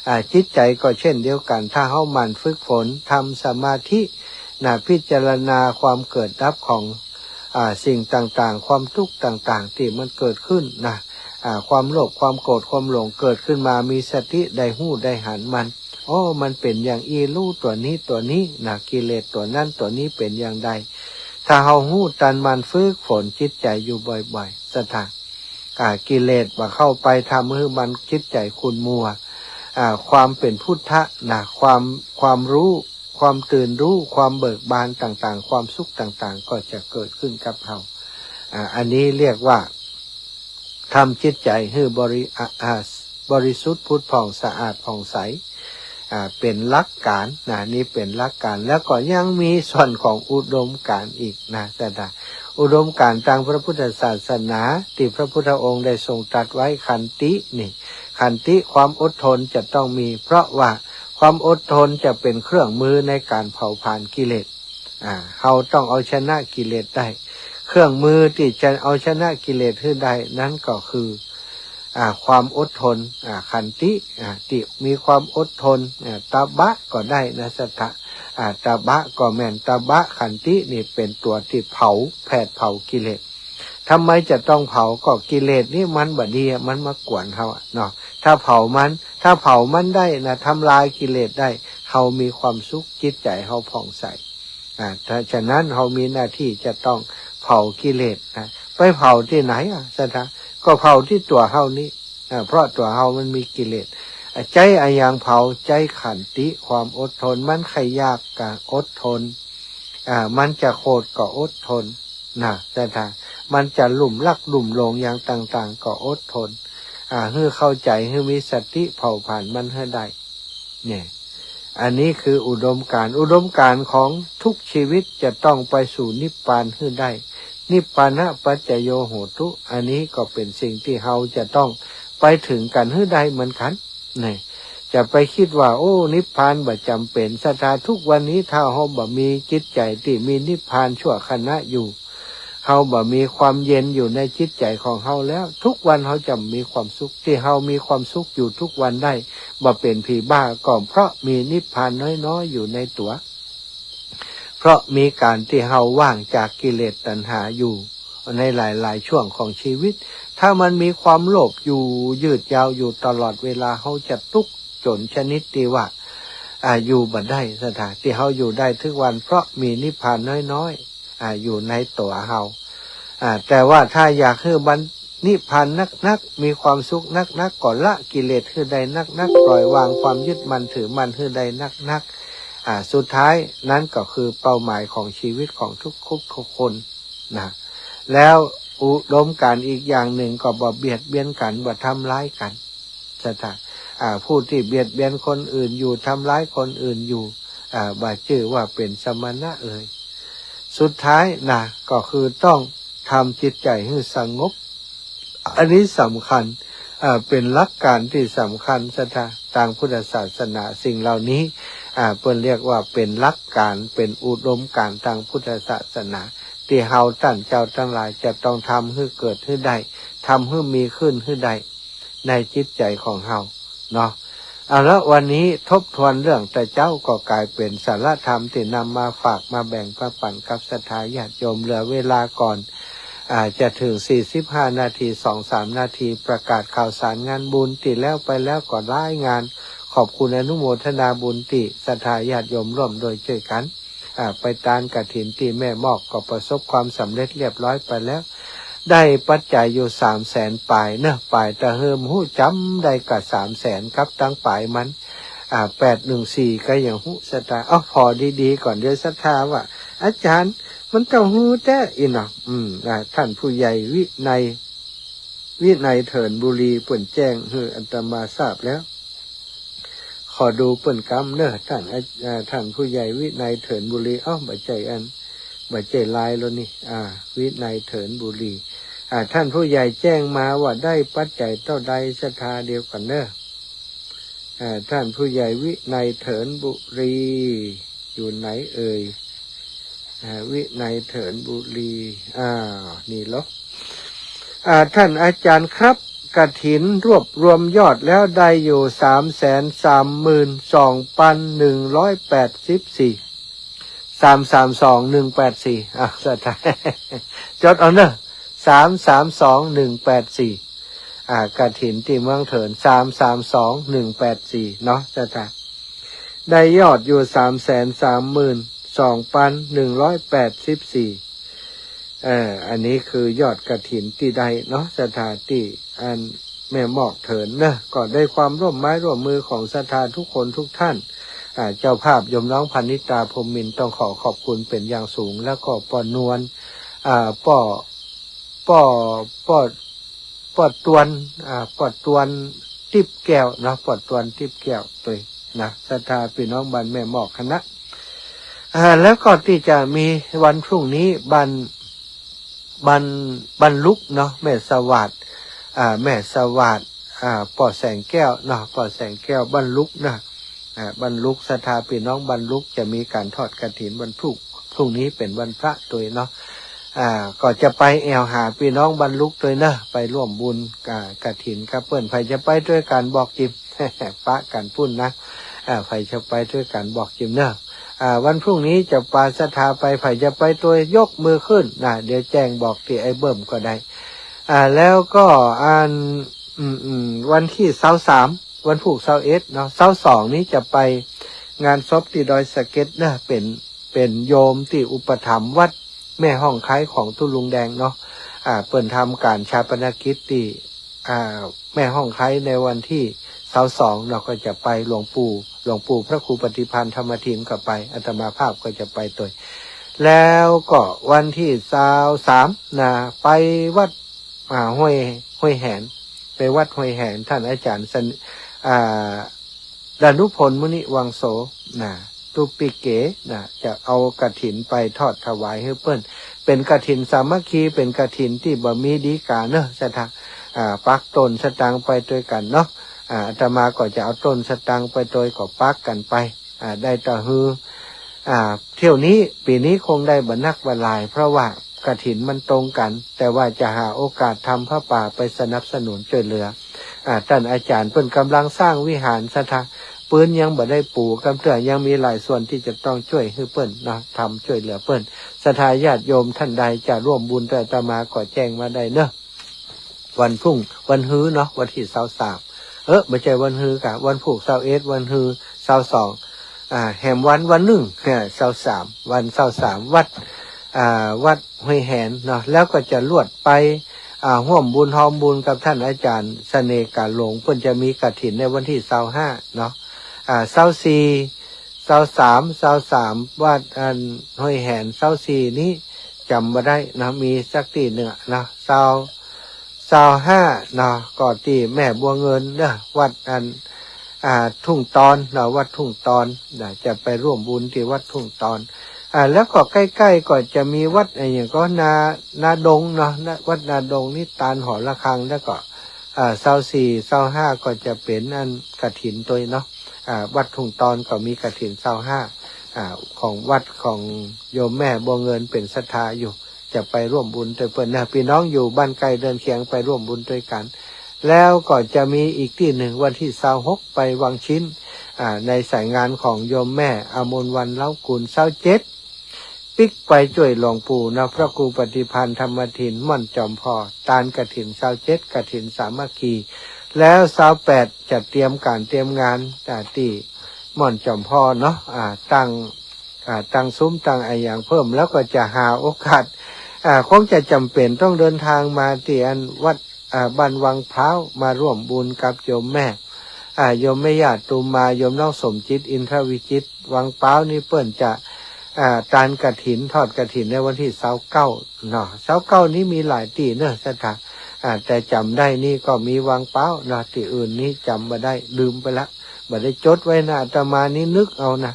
อ่า จิตใจ๋ก็เช่นเดียวกั๋น ถ้าเฮาหมั่นฝึกฝน ทำสมาธิ นะ พิจารณาความเกิดดับของ อ่า สิ่งต่างๆ ความทุกข์ต่างๆ ตี้มันเกิดขึ้นนะ อ่า ความโลภ ความโกรธ ความหลงเกิดขึ้นมา มีสติได้ฮู้ได้หันมัน โอ้ มันเป๋นอย่างอี้ ฮู้ตั๋วนี้ตั๋วนี้นะ กิเลสตั๋วนั้นตั๋วนี้เป๋นอย่างใด ถ้าเฮาฮู้ตันมัน ฝึกฝนจิตใจ๋อยู่บ่อยๆ ศรัทธา อ่า กิเลสบ่เข้าไปทำหื้อมันจิตใจ๋ขุ่นมัว อ่า ความเป๋นพุทธะนะ ความ ความฮู้ ความตื่นฮู้ ความเบิกบานต่างๆ ความสุขต่างๆ ก็จะเกิดขึ้นกับเฮา อ่า อันนี้เรียกว่า ทำจิตใจ๋หื้อบริ อ่า อ่า บริสุทธิ์ผุดผ่องสะอาดผ่องใส อ่า เป๋นหลักก๋านนะ นี่เป๋นหลักก๋าน แล้วก็ยังมีส่วนของอุดมก๋านอีกนะ ศรัทธา อุดมก๋านตางพระพุทธศาสนา ตี้พระพุทธองค์ได้ทรงตรัสไว้ ขันตินี่ ขันติความอดทนจะต้องมี เพราะว่าความอดทนจะเป๋นเครื่องมือในก๋านเผาผลาญกิเลส อ่า เฮาต้องเอาชนะกิเลสได้ เครื่องมือตี้จะเอาชนะกิเลสหื้อได้นั้นก็คือ อ่า ความอดทน อ่า ขันติ อ่า ตี้มีความอดทน อ่า ตบะก็ได้นะ ศรัทธา อ่า ตบะก็แม่น ตบะขันตินี่เป๋นตั๋วตี้เผา แผดเผากิเลส ทำไมจะต้องเผา ก็กิเลสนี่มันบ่ดีอะ มันมากวนเฮาอะเนาะ ถ้าเผามัน ถ้าเผามันได้นะ ทำลายกิเลสได้ เฮามีความสุข จิตใจ๋เฮาผ่องใส อ่า ถ้าฉะนั้นเฮามีหน้าตี้จะต้องเผากิเลสนะ ไปเผาตี้ไหนอะ ศรัทธา ก็เผาตี้ตั๋วเฮานี่ อ่า เพราะตั๋วเฮามันมีกิเลส อ่า ใจ๊อะหยังเผา ใจ๊ขันติความอดทน มันใค่ยากก็อดทน อ่า มันจะโขดก็อดทนนะ ศรัทธา มันจะลุ่มลักลุ่มหลงอย่างต่างๆ ก็อดทน อ่า หื้อเข้าใจ๋ หื้อมีสติเผาผลาญมันหื้อได้ เนี่ย อันนี้คืออุดมก๋าน อุดมก๋านของทุกชีวิตจะต้องไปสู่นิพพานหื้อได้ นิพพานะปัจจโยโหตุ อันนี้ก็เป๋นสิ่งตี้เฮาจะต้องไปเถิงกั๋นหื้อได้เหมือนกั๋น เนี่ย จะไปกึ๊ดว่า โอ้ นิพพานบ่จ๋ำเป๋น ศรัทธา ทุกวันนี้ถ้าเฮาบ่มีจิตใจ๋ตี้มีนิพพานชั่วขณะอยู่ เฮาบ่มีความเย็นอยู่ในจิตใจ๋ของเฮาแล้ว ทุกวันเฮาจะมีความสุข ตี้เฮามีความสุขอยู่ทุกวันได้ บ่เป๋นผีบ้า ก็เพราะมีนิพพานน้อยๆ อยู่ในตั๋ว เพราะมีก๋านตี้เฮาว่างจากกิเลสตัณหาอยู่ในหลายๆ ช่วงของชีวิต ถ้ามันมีความโลภอยู่ยืดยาวอยู่ตลอดเวลา เฮาจะตุ๊กข์จ๋นชนิดตี้ว่า อ่า อยู่บ่ได้ ศรัทธา ตี้เฮาอยู่ได้ทุกวัน เพราะมีนิพพานน้อยๆ อ่า อยู่ในตั๋วเฮา อ่า แต่ว่าถ้าอยากหื้อมันนิพพานนักๆ มีความสุขนักๆ ก็ละกิเลสหื้อได้นักๆ ปล่อยวางความยึดมั่นถือมั่นหื้อได้นักๆ อ่า สุดท้ายนั้นก็คือเป้าหมายของชีวิตของทุกๆ ทุกคนนะ แล้วอุดมก๋านอีกอย่างนึ่งก็บ่เบียดเบียนกั๋น บ่ทำร้ายกั๋น ศรัทธา อ่า ผู้ตี้เบียดเบียนคนอื่นอยู่ ทำร้ายคนอื่นอยู่ อ่า บ่จื้อว่าเป๋นสมณะเลย สุดท้ายนะ ก็คือต้องทำจิตใจ๋หื้อสงบ อันนี้สำคัญ อ่า เป๋นหลักก๋านตี้สำคัญ ศรัทธา ตางพุทธศาสนา สิ่งเหล่านี้ อ่า เปิ้นเรียกว่าเป๋นหลักก๋าน เป๋นอุดมก๋านตางพุทธศาสนา ตี้เฮาต้านเจ้าตังหลายจะต้องทำหื้อเกิดหื้อได้ ทำหื้อมีขึ้นหื้อได้ ในจิตใจ๋ของเฮาเนาะ เอาละ วันนี้ทบทวนเรื่องตะเจ๊าก็ก๋ายเป๋นสาระธรรมตี้นำมาฝากมาแบ่งมาปั๋นกับศรัทธาญาติโยม เหลือเวลาก่อน อ่า จะเถิงสี่สิบห้านาที สองสามนาที ประกาศข่าวสารงานบุญตี้แล้วไปแล้วก็หลายงาน ขอบคุณอนุโมทนาบุญตี้ศรัทธาญาติโยมร่วมด้วยช่วยกั๋น อ่า ไปตานกฐินตี้แม่มอกก็ประสบความสำเร็จเรียบร้อยไปแล้ว ได้ปัจจัยอยู่สามแสนป๋ายเนาะ ป๋ายตะเฮิมฮู้จ๋ำได้ก่าสามแสนกับตังป๋ายมัน อ่า แปดหนึ่งสี่ ก็ยังฮู้ ศรัทธา เอ้า ผ่อดีๆ ก่อน เดี๋ยวศรัทธาว่า อาจ๋ารย์ มันเต้าฮู้แต๊อี้เนาะ อืม อ่า ต้านผู้ใหญ่วินัย วินัยเถินบุรี เปิ้นแจ้งหื้ออาตมาทราบแล้ว ขอดูเปิ้นกำเนาะ ต้าน อ่า ต้านผู้ใหญ่วินัยเถินบุรี เอ้า บ่ใจ้อัน บ่ใจ้ไลน์แล้วนี่ อ่า วินัยเถินบุรี อ่า ต้านผู้ใหญ่แจ้งมาว่าได้ปัจจัยเต้าใด ศรัทธา เดี๋ยวก่อนเนาะ อ่า ต้านผู้ใหญ่วินัยเถินบุรี อยู่ไหนเอ่ย อ่า วินัยเถินบุรี อ้าว นี่เหรอ อ่า ต้านอาจ๋ารย์ครับ กฐินรวบรวมยอดแล้วได้อยู่ สามแสนสามหมื่นสองพันหนึ่งร้อยแปดสิบสี่ สามสามสองหนึ่งแปดสี่ อ่ะ ศรัทธา จดเอาเนอะ สามสามสองหนึ่งแปดสี่ อ่า กฐินตี้เมืองเถิน สามสามสองหนึ่งแปดสี่ เนาะ ศรัทธา ได้ยอดอยู่ สามแสนสามหมื่นสองพันหนึ่งร้อยแปดสิบสี่ เอ่อ อันนี้คือยอดกฐินตี้ได้เนาะ ศรัทธา ตี้อันแม่หมอกเถินเนอะ ก็ได้ความร่วมไม้ร่วมมือของศรัทธาทุกคนทุกท่าน อ่า เจ้าภาพโยมน้องพนิตา พรหมมินทร์ ต้องขอขอบคุณเป๋นอย่างสูง แล้วก็ป้อนวล อ่า ป้อ ป้อ ป้อ ป้อตวน อ่า ป้อตวนติ๊บแก้วเนาะ ป้อตวนติ๊บแก้วตวยนะ ศรัทธาปี้น้องบ้านแม่หมอกคณะ อ่า แล้วก็ตี้จะมีวันพรุ่งนี้บ้าน บ้าน บ้านลุกเนาะ แม่สวัสดิ์ อ่า แม่สวัสดิ์ อ่า ป้อแสงแก้วเนาะ ป้อแสงแก้ว บ้านลุกนะ อ่า บ้านลุก ศรัทธาปี้น้องบ้านลุกจะมีก๋านทอดกฐินวันพรุ่ง พรุ่งนี้เป๋นวันพระตวยเนาะ อ่า ก็จะไปแอ่วหาปี้น้องบ้านลุกตวยเนาะ ไปร่วมบุญ อ่า กฐินกับเปิ้น ใผจะไปตวยกั๋นบอกจิม ปะกั๋นปุ้นนะ อ่า ใผจะไปตวยกั๋นบอกจิมเนาะ อ่า วันพรุ่งนี้จะปาศรัทธาไป ใผจะไปตวยยกมือขึ้นนะ เดี๋ยวแจ้งบอกตี้ไอ้เบิ่มก็ได้ อ่า แล้วก็อัน อืม อืม วันตี้ซาวสาม วันพูกซาวเอ็ดเนาะ ซาวสองนี้จะไปงานศพตี้ดอยสะเก็ดเนาะ เป๋น เป๋นโยมตี้อุปถัมภ์วัดแม่ฮ่องไคล้ของตุ๊ลุงแดงเนาะ อ่า เปิ้นทำก๋านฌาปนกิจตี้ อ่า แม่ฮ่องไคล้ในวันตี้ซาวสองเนาะ ก็จะไป หลวงปู่ หลวงปู่พระครูปฏิภาณธรรมทินก็ไป อาตมาภาพก็จะไปตวย แล้วก็วันตี้ซาวสามนะ ไปวัด อ่า ห้วย ห้วยแหน ไปวัดห้วยแหน ต้านอาจ๋ารย์สน- อ่า ดานุพล มุนิวังโส นะ ตุ๊ปิเก นะ จะเอากฐินไปทอดถวายหื้อเปิ้น เป๋นกฐินสามัคคี เป๋นกฐินตี้บ่มีดีก๋าเนาะ ศรัทธา อ่า ปักต้นสตางค์ไปตวยกั๋นเนาะ อ่า อาตมาก็จะเอาต้นสตางค์ไปตวย ก็ปักกั๋นไป อ่า ได้ตะหื้อ อ่า เที่ยวนี้ ปี๋นี้คงได้บ่นักบ่หลาย เพราะว่ากฐินมันตรงกั๋น แต่ว่าจะหาโอกาสทำผ้าป่าไปสนับสนุนช่วยเหลือ อ่า ต้านอาจ๋ารย์เปิ้นก่ำลังสร้างวิหาร ศรัทธา ปื๊นยังบ่ได้ปู๋กำเตื้อ ยังมีหลายส่วนตี้จะต้องช่วยหื้อเปิ้นเนาะ ทำช่วยเหลือเปิ้น ศรัทธาญาติโยมต้านใดจะร่วมบุญตวยอาตมาก็แจ้งมาได้เนาะ วันพรุ่ง วันฮือเนาะ วันตี้ซาวสาม เออ บ่ใจ้วันฮือกา วันพูกซาวเอ็ด วันฮือซาวสอง อ่า แหมวัน วันนึ่ง เนี่ย ซาวสาม วันซาวสาม วัด อ่า วัดห้วยแหนเนาะ แล้วก็จะลวดไป อ่า ฮ่วมบุญฮอมบุญกับต้านอาจ๋ารย์เสน่ห์ก๋าหลง เปิ้นจะมีกฐินในวันตี้ซาวห้าเนาะ อ่า ซาวสี่ ซาวสาม ซาวสาม วัดอันห้วยแหน ซาวสี่นี้จ๋ำบ่ได้เนาะ มีสักตี้นึ่งอะเนาะ ซาว ซาวห้าเนาะ ก็ตี้แม่บัวเงินเนาะ วัดอัน อ่า ทุ่งตอนเนาะ วัดทุ่งตอนนะ จะไปร่วมบุญตี้วัดทุ่งตอน อ่า แล้วก็ใก้ๆ ก็จะมีวัดอะหยังก็ นา นาดงเนาะ นะ วัดนาดงนี้ตานหอระฆัง แล้วก็ อ่า ซาวสี่ ซาวห้า ก็จะเป๋นอันกฐินตวยเนาะ อ่า วัดทุ่งตอนก็มีกฐินซาวห้า อ่า ของวัดของโยมแม่บัวเงินเป๋นศรัทธาอยู่ จะไปร่วมบุญตวยเปิ้นนะ ปี้น้องอยู่บ้านใก้เดินเคียงไปร่วมบุญตวยกั๋น แล้วก็จะมีอีกตี้นึ่ง วันตี้ซาวหก ไปวังชิ้น อ่า ในสายงานของโยมแม่อมรวรรณ เล้ากุล ซาวเจ็ด ปิ๊กไปจ้วยหลวงปู่นะ พระครูปฏิภาณธรรมทิน ม่อนจอมพอ ตานกฐิน ซาวเจ็ด กฐินสามัคคี แล้วซาวแปด จะเตรียมก๋านเตรียมงาน อ่า ตี้ม่อนจอมพอเนาะ อ่า ตั้ง อ่า ตั้งซุ้มตั้งอะหยังเพิ่ม แล้วก็จะหาโอกาส อ่า คงจะจ๋ำเป๋นต้องเดินตางมาตี้อันวัด อ่า บ้านวังพร้าว มาร่วมบุญกับโยมแม่ อ่า โยมแม่ย่าตูมา โยมน้องสมจิต อินทรวิจิตร วังพร้าวนี้เปิ้นจะ อ่า ตานกฐิน ทอดกฐินในวันตี้ซาวเก้าเนาะ ซาวเก้านี้มีหลายตี้เนาะ ศรัทธา อ่า แต่จ๋ำได้นี่ก็มีวังพร้าวเนาะ ตี้อื่นนี้จ๋ำบ่ได้ ลืมไปละ บ่ได้จดไว้นะ อาตมานี่นึกเอานะ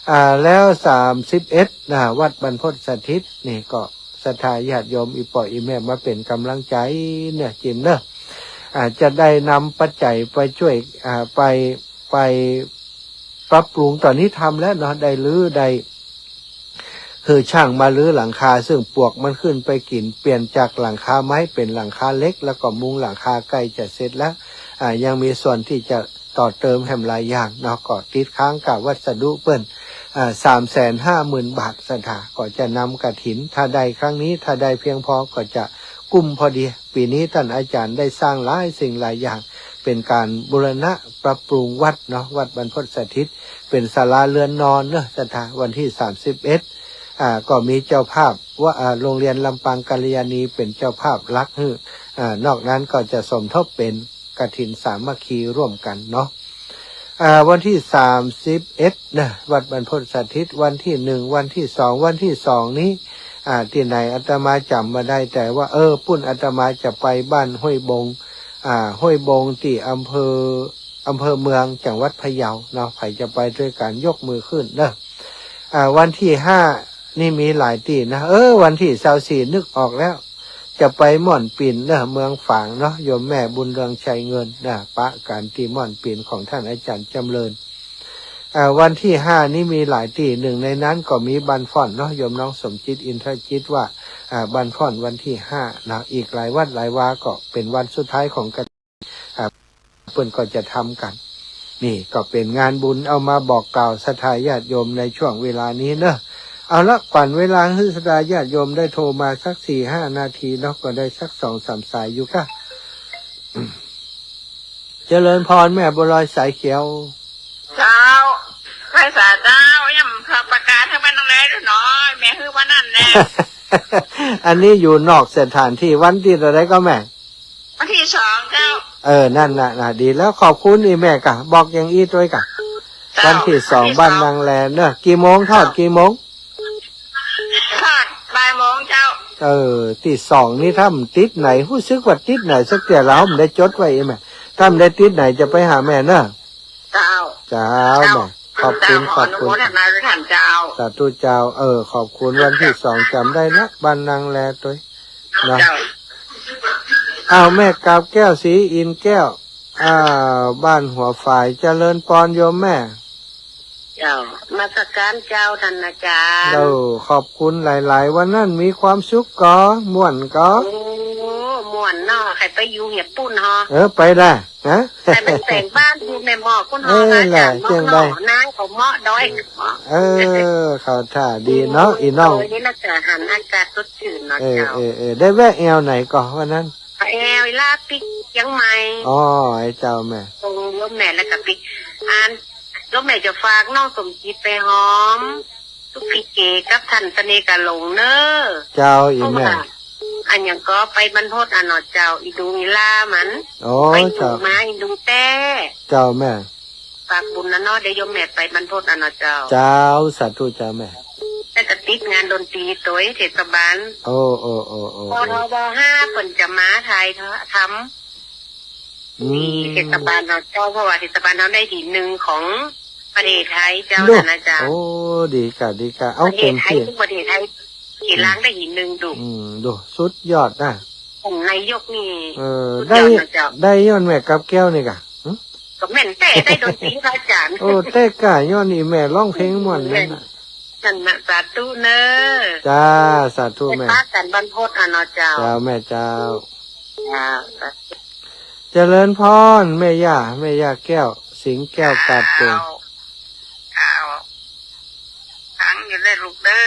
อ่า แล้วสามสิบเอ็ดนะ วัดบรรพตสถิตนี่ก็ ศรัทธาญาติโยมอี่ป้ออี่แม่มาเป๋นก๋ำลังใจ๋เนาะ จิมเนาะ อ่า จะได้นำปัจจัยไปจ้วย อ่า ไป ไปปรับปรุง ต๋อนนี้ทำแล้วเนาะ ได้รื้อ ได้หื้อจ้างมารื้อหลังคา ซึ่งปวกมันขึ้นไปกิ๋น เปลี่ยนจากหลังคาไม้เป๋นหลังคาเหล็ก แล้วก็มุงหลังคาใก้จะเสร็จแล้ว อ่า ยังมีส่วนตี้จะต่อเติมแหมหลายอย่างเนาะ ก็ติดค้างกับวัสดุเปิ้น อ่า สามแสนห้าหมื่นบาท ศรัทธา ก็จะนำกฐิน ถ้าได้ครั้งนี้ ถ้าได้เพียงพอก็จะกุ้มพอดี ปี๋นี้ต้านอาจ๋ารย์ได้สร้างหลายสิ่งหลายอย่าง เป๋นก๋านบูรณะปรับปรุงวัดเนาะ วัดบรรพตสถิต เป๋นศาลาเรือนนอนเนาะ ศรัทธา วันตี้สามสิบเอ็ด อ่า ก็มีเจ้าภาพว่า อ่า โรงเรียนลำปางกัลยาณีเป๋นเจ้าภาพหลักหื้อ อ่า นอกนั้นก็จะสมทบเป๋นกฐินสามัคคีร่วมกั๋นเนาะ อ่า วันตี้สามสิบเอ็ดนะ วัดบรรพตสถิต วันตี้หนึ่ง วันตี้สอง วันตี้สองนี้ อ่า ตี้ไหนอาตมาจ๋ำบ่ได้ แต่ว่า เออ ปุ้นอาตมาจะไปบ้านห้วยบง อ่า ห้วยบงตี้อำเภอ อำเภอเมือง จังหวัดพะเยาเนาะ ใผจะไปตวยกั๋นยกมือขึ้นเนาะ อ่า วันตี้ห้านี่มีหลายตี้นะ เออ วันตี้ซาวสี่นึกออกแล้ว จะไปม่อนปิ่นเนาะ เมืองฝางเนาะ โยมแม่บุญเรืองชัยเงินนะ ปะกั๋นตี้ม่อนปิ่นของต้านอาจ๋ารย์จ๋ำเริญ อ่า วันตี้ห้านี้มีหลายตี้ นึ่งในนั้นก็มีบ้านพ่อนเนาะ โยมน้องสมจิต อินทรจิต ว่า อ่า บ้านพ่อนวันตี้ห้านะ อีกหลายวัดหลายวาก็เป๋นวันสุดท้ายของกฐิน อ่า เปิ้นก็จะทำกั๋น นี่ก็เป๋นงานบุญ เอามาบอกกล่าวศรัทธาญาติโยมในช่วงเวลานี้เนาะ เอาละ ปั๋นเวลาหื้อศรัทธาญาติโยมได้โทรมาสักสี่ห้านาทีเนาะ ก็ได้สักสองสามสายอยู่ก้า เจริญพรแม่บัวลอยสายเขียว เจ้า ไหว้สาเจ้า ย่ำขอประกาศหื้อบ้านน้องแลดูหน่อย แม่หื้อว่านั่นแน่ อันนี้อยู่นอกสถานที่ วันตี้เท่าใดก็แม่ วันตี้สองเจ้า เออ นั่นน่ะ น่ะ ดีแล้ว ขอบคุณอี่แม่ก่ะ บอกอย่างอี้ตวยก่ะ เจ้า วันตี้สอง วันตี้สอง บ้านนางแลเนาะ กี่โมง ทอดกี่โมง ทอดบ่ายโมงเจ้า เออ ตี้สองนี่ถ้าบ่ติดไหน ฮู้สึกว่าติดไหนสักเตื้อ เฮาบ่ได้จดไว้อี่แม่ ถ้าบ่ได้ติดไหนจะไปหาแม่เนาะ เจ้า เจ้า เจ้า แม่ ขอบคุณ เจ้า ขอบคุณ ขออนุโมทนาด้วยท่านเจ้า สาธุเจ้า เออ ขอบคุณ วันตี้สองจ๋ำได้ละ บ้านนางแลตวย เนาะ เจ้า อ้าว แม่กาบแก้ว ศรีอินทร์แก้ว อ้าว บ้านหัวฝาย เจริญปอนโยมแม่ เจ้า นมัสการเจ้าท่านอาจ๋ารย์ เจ้า ขอบคุณหลายๆ วันนั้นมีความสุขก่อ ม่วนก่อ โอ้ ม่วนเนาะ ใค่ไปอยู่เหียบปู๊นฮอ เออ ไปละ ฮะ ใค่ไปแต่งบ้านอยู่แม่หมอกปู๊นฮอ เออ นะอาจ๋ารย์ แหละ เนาะ เจียงใด เนาะ นางก็เหมาะ ดอยก็เหมาะ เออ เข้าท่าดีเนาะ อืม อี่น้อง โอ้ย นี่น่าจะหันอากาศสดชื่นเนาะ เออ เจ้า เออ เออ ได้แวะแอ่วไหนก่อวันนั้น แอ่วลาปิกเจียงใหม่ อ๋อ ไอ้เจ้าแม่ ตรงโยมแม่แล้วก็ปิก อัน โยมแม่จะฝากน้องสมจิตไปหอม ตุ๊กกี้เก๋กับท่านเสน่ห์กาหลงเน้อ เจ้า อี่แม่ เพราะว่า อันหยังก็ไปบรรพตอ่ะเนาะเจ้า อี่ดุงอี่ลามัน อ๋อ ไปดู เจ้า มาอี่ดุงแต๊ เจ้าแม่ ฝากบุญนะเนาะ เดี๋ยวโยมแม่ไปบรรพตอ่ะเนาะเจ้า เจ้า สาธุเจ้าแม่ แล้วก็ติดงานดนตรีตวยเทศบาล โอ้ โอ้ โอ้ โอ้ ปทบห้า เปิ้นจะมาถ่ายทำ อืม ตี้เทศบาลเฮาเจ้า เพราะว่าเทศบาลเฮาได้ตี้หนึ่งของประเทศไทยเจ้า เนาะ นั่นนะเจ้า โอ้ ดีก่ะ ดีก่ะ เอา ประเทศไทย เต็มตี้ ทุกประเทศไทย ตี้ อืม ล้างได้ตี้หนึ่งดู อืม ดู สุดยอดนะ ของนายกนี่ เออ สุดยอดนะเจ้า ได้ ได้ย้อนแม่กาบแก้วนี่ก่ะ หึ ก็แม่นแต๊ ได้ดนตรีพระอาจ๋ารย์ โอ้ แต๊ก่ะ ย้อนอี่แม่ฮ้องเพลงม่วนนั่นน่ะ นั่นน่ะ สาธุเน้อ จ้า สาธุแม่ ไปปะกั๋นบรรพตอ่ะเนาะเจ้า เจ้าแม่เจ้า จ้า เจริญพร แม่ย่า แม่ย่าแก้ว สิงห์แก้ว กาดเป่ง เจ้า ฟังอยู่เด้อลูกเด้อ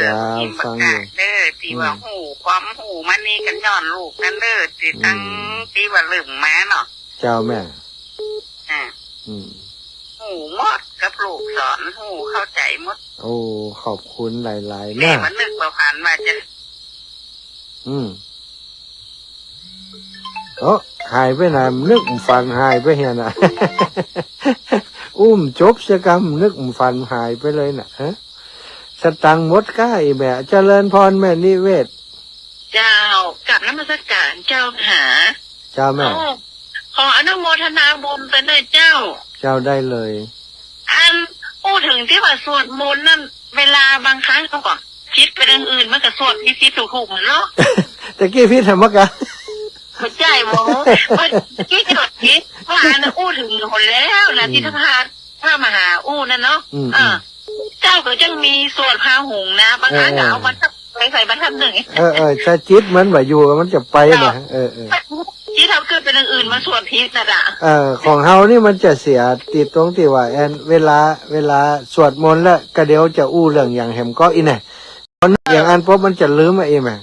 เจ้า ลูกหญิง ฟังอยู่ ประกาศเด้อ ตี้ว่า อืม ฮู้ความฮู้มานี่ก็ย้อนลูกนั่นเด้อ ตี้ตั้ง อืม ตี้ว่าเริ่มมาเนาะ เจ้าแม่ อ่า อืม ฮู้หมดกับลูกสอน ฮู้เข้าใจ๋หมด โอ้ ขอบคุณหลายๆ แม่ นะ บ่นึกบ่ฝันว่าจะ อืม โอ้ หายไปไหน นึกฝันหายไปเหียน่ะ อู้บ่จบสักกำ นึกฝันหายไปเลยน่ะ ฮะ สตังค์หมดก้าอี่แม่ เจริญพรแม่นิเวศ เจ้า กราบนมัสการเจ้าค่ะ เจ้าแม่ โอ้ ขออนุโมทนาบุญไปด้วยเจ้า เจ้าได้เลย อัน อู้เถิงตี้ว่าสวดมนต์นั่น เวลาบางครั้งเฮาก็ผิดไปตางอื่น มันก็สวดผิดๆ ถูกๆ เนาะ ตะกี้ผิดทำไมกะ บ่ใจ้บ่ เมื่อกี้ก็ผิด ว่าอันนั้นอู้เถิงหนแล้วนะ อืม ตี้พระ พระมหาอู้นั่นเนาะ อืม เออ อืม เจ้าก็ยังมีสวดพาหุงนะ บางครั้ง เออ ก็เอาบรรทัดไปใส่บรรทัดหนึ่ง เออ เออ ถ้าจิตมันบ่อยู่ มันจะไปน่ะ เจ้า เออ เออ จิตเฮาเกิดเป็น อย่างอื่นมาสวดผิดน่ะจ้ะ เออ ของเฮานี่มันจะเสียติดตรงตี้ว่า แอน เวลา เวลาสวดมนต์แล้วก็เดี๋ยวจะอู้เรื่องอย่างแหมก็อี้แน่ เพราะอย่างอั้นปุ๊บมันจะลืมอ่ะ อี้แม่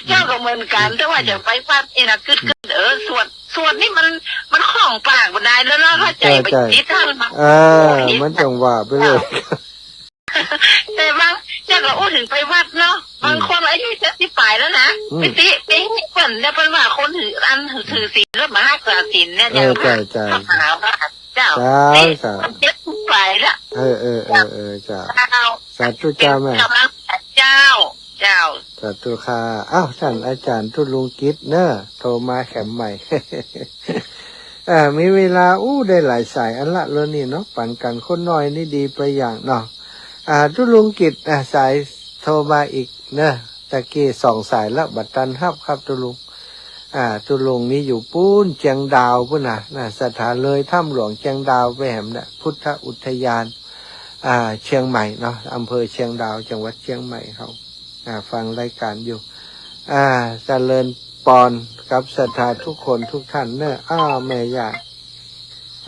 เจ้าก็เหมือนกั๋น แต่ว่าจะไปวัดนี่นะ กึ๊ดๆ เออ สวด สวดนี่มัน มันคล่องปากบ่ได้แล้วเนาะ เข้าใจ๋ ใจ้ ไป ใจ้ ติดท่าน เออ โอ้ย มันจังว่าไปเลย แต่บาง เจ้าก็อู้เถิงไปวัดเนาะ อืม บางคนอายุเจ็ดสิบป๋ายแล้วนะ อืม ไปติ ไปนี่เปิ้น แล้วเปิ้นว่าคนถืออันถือศีลแล้วมารักษาศีลเนี่ย เออ เจ้า ใจ้ ใจ้ พระมหาพระเจ้า เจ้า นี่ เจ้า เจ็ดสิบป๋ายแล้ว เออ เออ เออ เจ้า เจ้า สาธุเจ้าแม่ กำลังเจ้า เจ้า สาธุค่ะ อ้าว ต้านอาจ๋ารย์ตุ๊ลุงกิตเนาะ โทรมาแหมใหม่ เอ่อ มีเวลา อู้ ได้หลายสายอันละแล้วนี่เนาะ ปั๋นกั๋นคนน้อยนี่ดีไปอย่างเนาะ อ่า ตุ๊ลุงกิต อ่า สายโทรมาอีกเนาะ ตะกี้สองสายแล้ว บ่ตันฮับครับตุ๊ลุง อ่า ตุ๊ลุงนี่อยู่ปู๊นเจียงดาวปู๊นน่ะ น่ะ ศรัทธาเลยถ้ำหลวงเจียงดาวไปแหมน่ะ พุทธอุทยาน อ่า เชียงใหม่เนาะ อำเภอเชียงดาว จังหวัดเชียงใหม่เฮา อ่า ฟังรายก๋านอยู่ อ่า เจริญปอนกับศรัทธาทุกคนทุกท่านเนาะ อ้าว แม่ย่า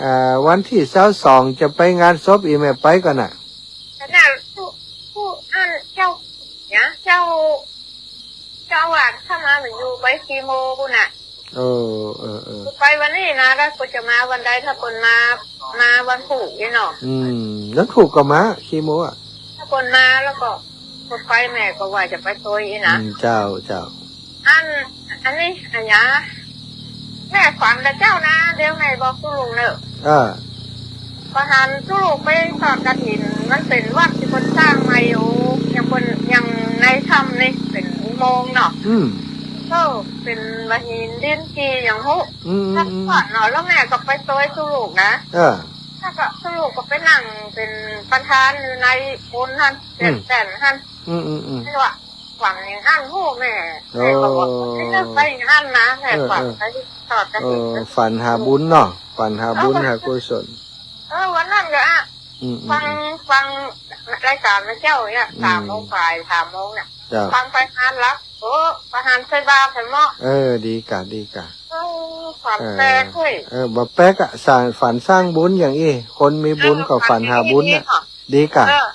อ่า วันตี้ซาวสองจะไปงานศพอีแม่ไปก่อน่ะ ขนาดผู้ ผู้อั้นเจ้า เนี่ย เจ้า เจ้าอาวาสเข้ามาเหมือนอยู่ไปคีโมปู๊นน่ะ เออ เออ เออ ไปวันนี้นะ แล้วก็จะมาวันใด ถ้าเปิ้นมา มาวันพูกนี่เนาะ อืม วันพูกก็มา คีโมอ่ะ ถ้าเปิ้นมาแล้วก็ เปิ้นไปแม่ก็ว่าจะไปตวยอี้นะ อืม เจ้า เจ้า อัน อันนี้ อันเนี้ย แม่ฝันกับเจ้านะ เดี๋ยวแม่บอกตุ๊ลุงเนาะ เออ ก็หันตุ๊ลุงไปทอดกฐิน มันเป๋นวัดตี้เปิ้นสร้างใหม่อยู่ ยังเปิ้น ยังในถ้ำนี่เป๋นอุโมงค์เนาะ อืม เออ เป๋นบ่าหินดินกี่อย่างฮู้ อืม อืม อืม แล้วก็เนาะ แล้วแม่ก็ไปตวยตุ๊ลุงนะ เออ แล้วก็ตุ๊ลุงก็ไปนั่งเป๋นประธานอยู่ในปู๊นหั้น อืม แป้นหั้น อืม อืม อืม ไม่ว่า ฝันอย่างอั้น โอ้ แม่ โอ้ แม่ก็บอกว่า ไม่ได้ไปอย่างอั้นนะ แม่ เออ ฝัน เออ ไปทอดกฐิน เออ ฝันหาบุญเนาะ ฝันหาบุญ เออ หากุศล เออ วันนั้นก็อะ อืม อืม ฟัง อืม ฟังรายก๋านพระเจ้าเนี่ย อืม สามโมงป๋าย สามโมงเนี่ย เจ้า ฟังไปนานแล้ว โอ้ ประหารใส่บาตรใส่หม้อ เออ ดีก่ะ ดีก่ะ เออ ฝันแปลกเฮ้ย เออ บ่แปลกอะ สร้าง ฝันสร้างบุญอย่างอี้ คนมีบุญก็ฝันหาบุญน่ะ เออ ฝันอย่างอี้เนาะ ดีก่ะ เออ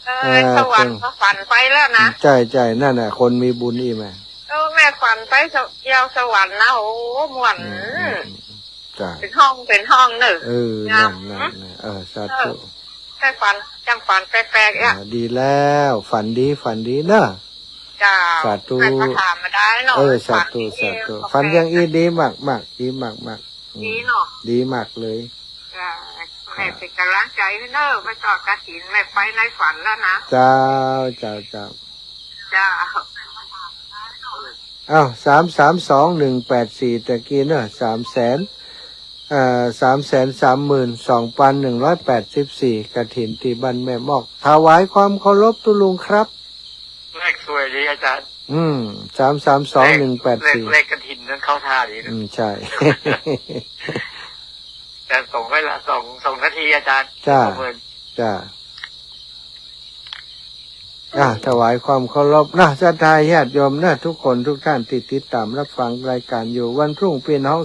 เออ เออ สวรรค์ก็ฝันไปแล้วนะ ใจ้ ใจ้ นั่นน่ะ คนมีบุญอี้แม่ เออ แม่ฝันไปเที่ยวสวรรค์นะ โอ้ ม่วน อืม อืม อืม จ้ะ เป๋นห้อง เป๋นห้องเนาะ เออ งาม นั่น นั่น นั่น เออ สาธุ เออ แม่ฝัน จังฝันแปลกๆ อ่ะ อ่า ดีแล้ว ฝันดี ฝันดีเนาะ เจ้า สาธุ แม่ก็ถามมาได้เนาะ เออ สาธุ ฝันดี สาธุ ก็แปลก ฝันอย่างอี้ดีมากๆ ดีมากๆ อืม ดีเนาะ ดีมากเลย จ้ะ แม่เป๋นก๋ำลังใจ๋หื้อเนาะ ไปทอดกฐิน แม่ไปในฝันแล้วนะ เจ้า เจ้า เจ้า เจ้า อ้าว สามสามสองหนึ่งแปดสี่ ตะกี้เนาะ สามแสน เอ่อ สามแสนสามหมื่นสองพันหนึ่งร้อยแปดสิบสี่ กฐินตี้บ้านแม่มอก ถวายความเคารพตุ๊ลุงครับ เลขสวยดีอาจารย์ อืม สามสามสองหนึ่งแปดสี่ เลข เลข เลขกฐินนั้นเข้าท่าดีนะ อืม ใจ้ แต่ส่งไปละ สอง สองนาทีอาจารย์ จ้า ประเมิน จ้า อ่ะ ถวายความเคารพนะ ศรัทธาญาติโยมนะ ทุกคนทุกท่านตี้ติดต๋ามรับฟังรายก๋านอยู่ วันพรุ่งปี้น้อง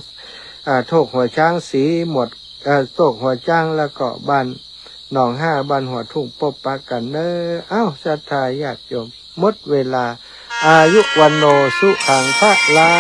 อ่า โตกหัวจ๊างสีหมด เอ่อ โตกหัวจ๊างแล้วก็บ้านหนองห้า บ้านหัวทุ่ง ปบปะกั๋นเนาะ เอ้า ศรัทธาญาติโยม หมดเวลา อายุ วัณโณ สุขัง พลัง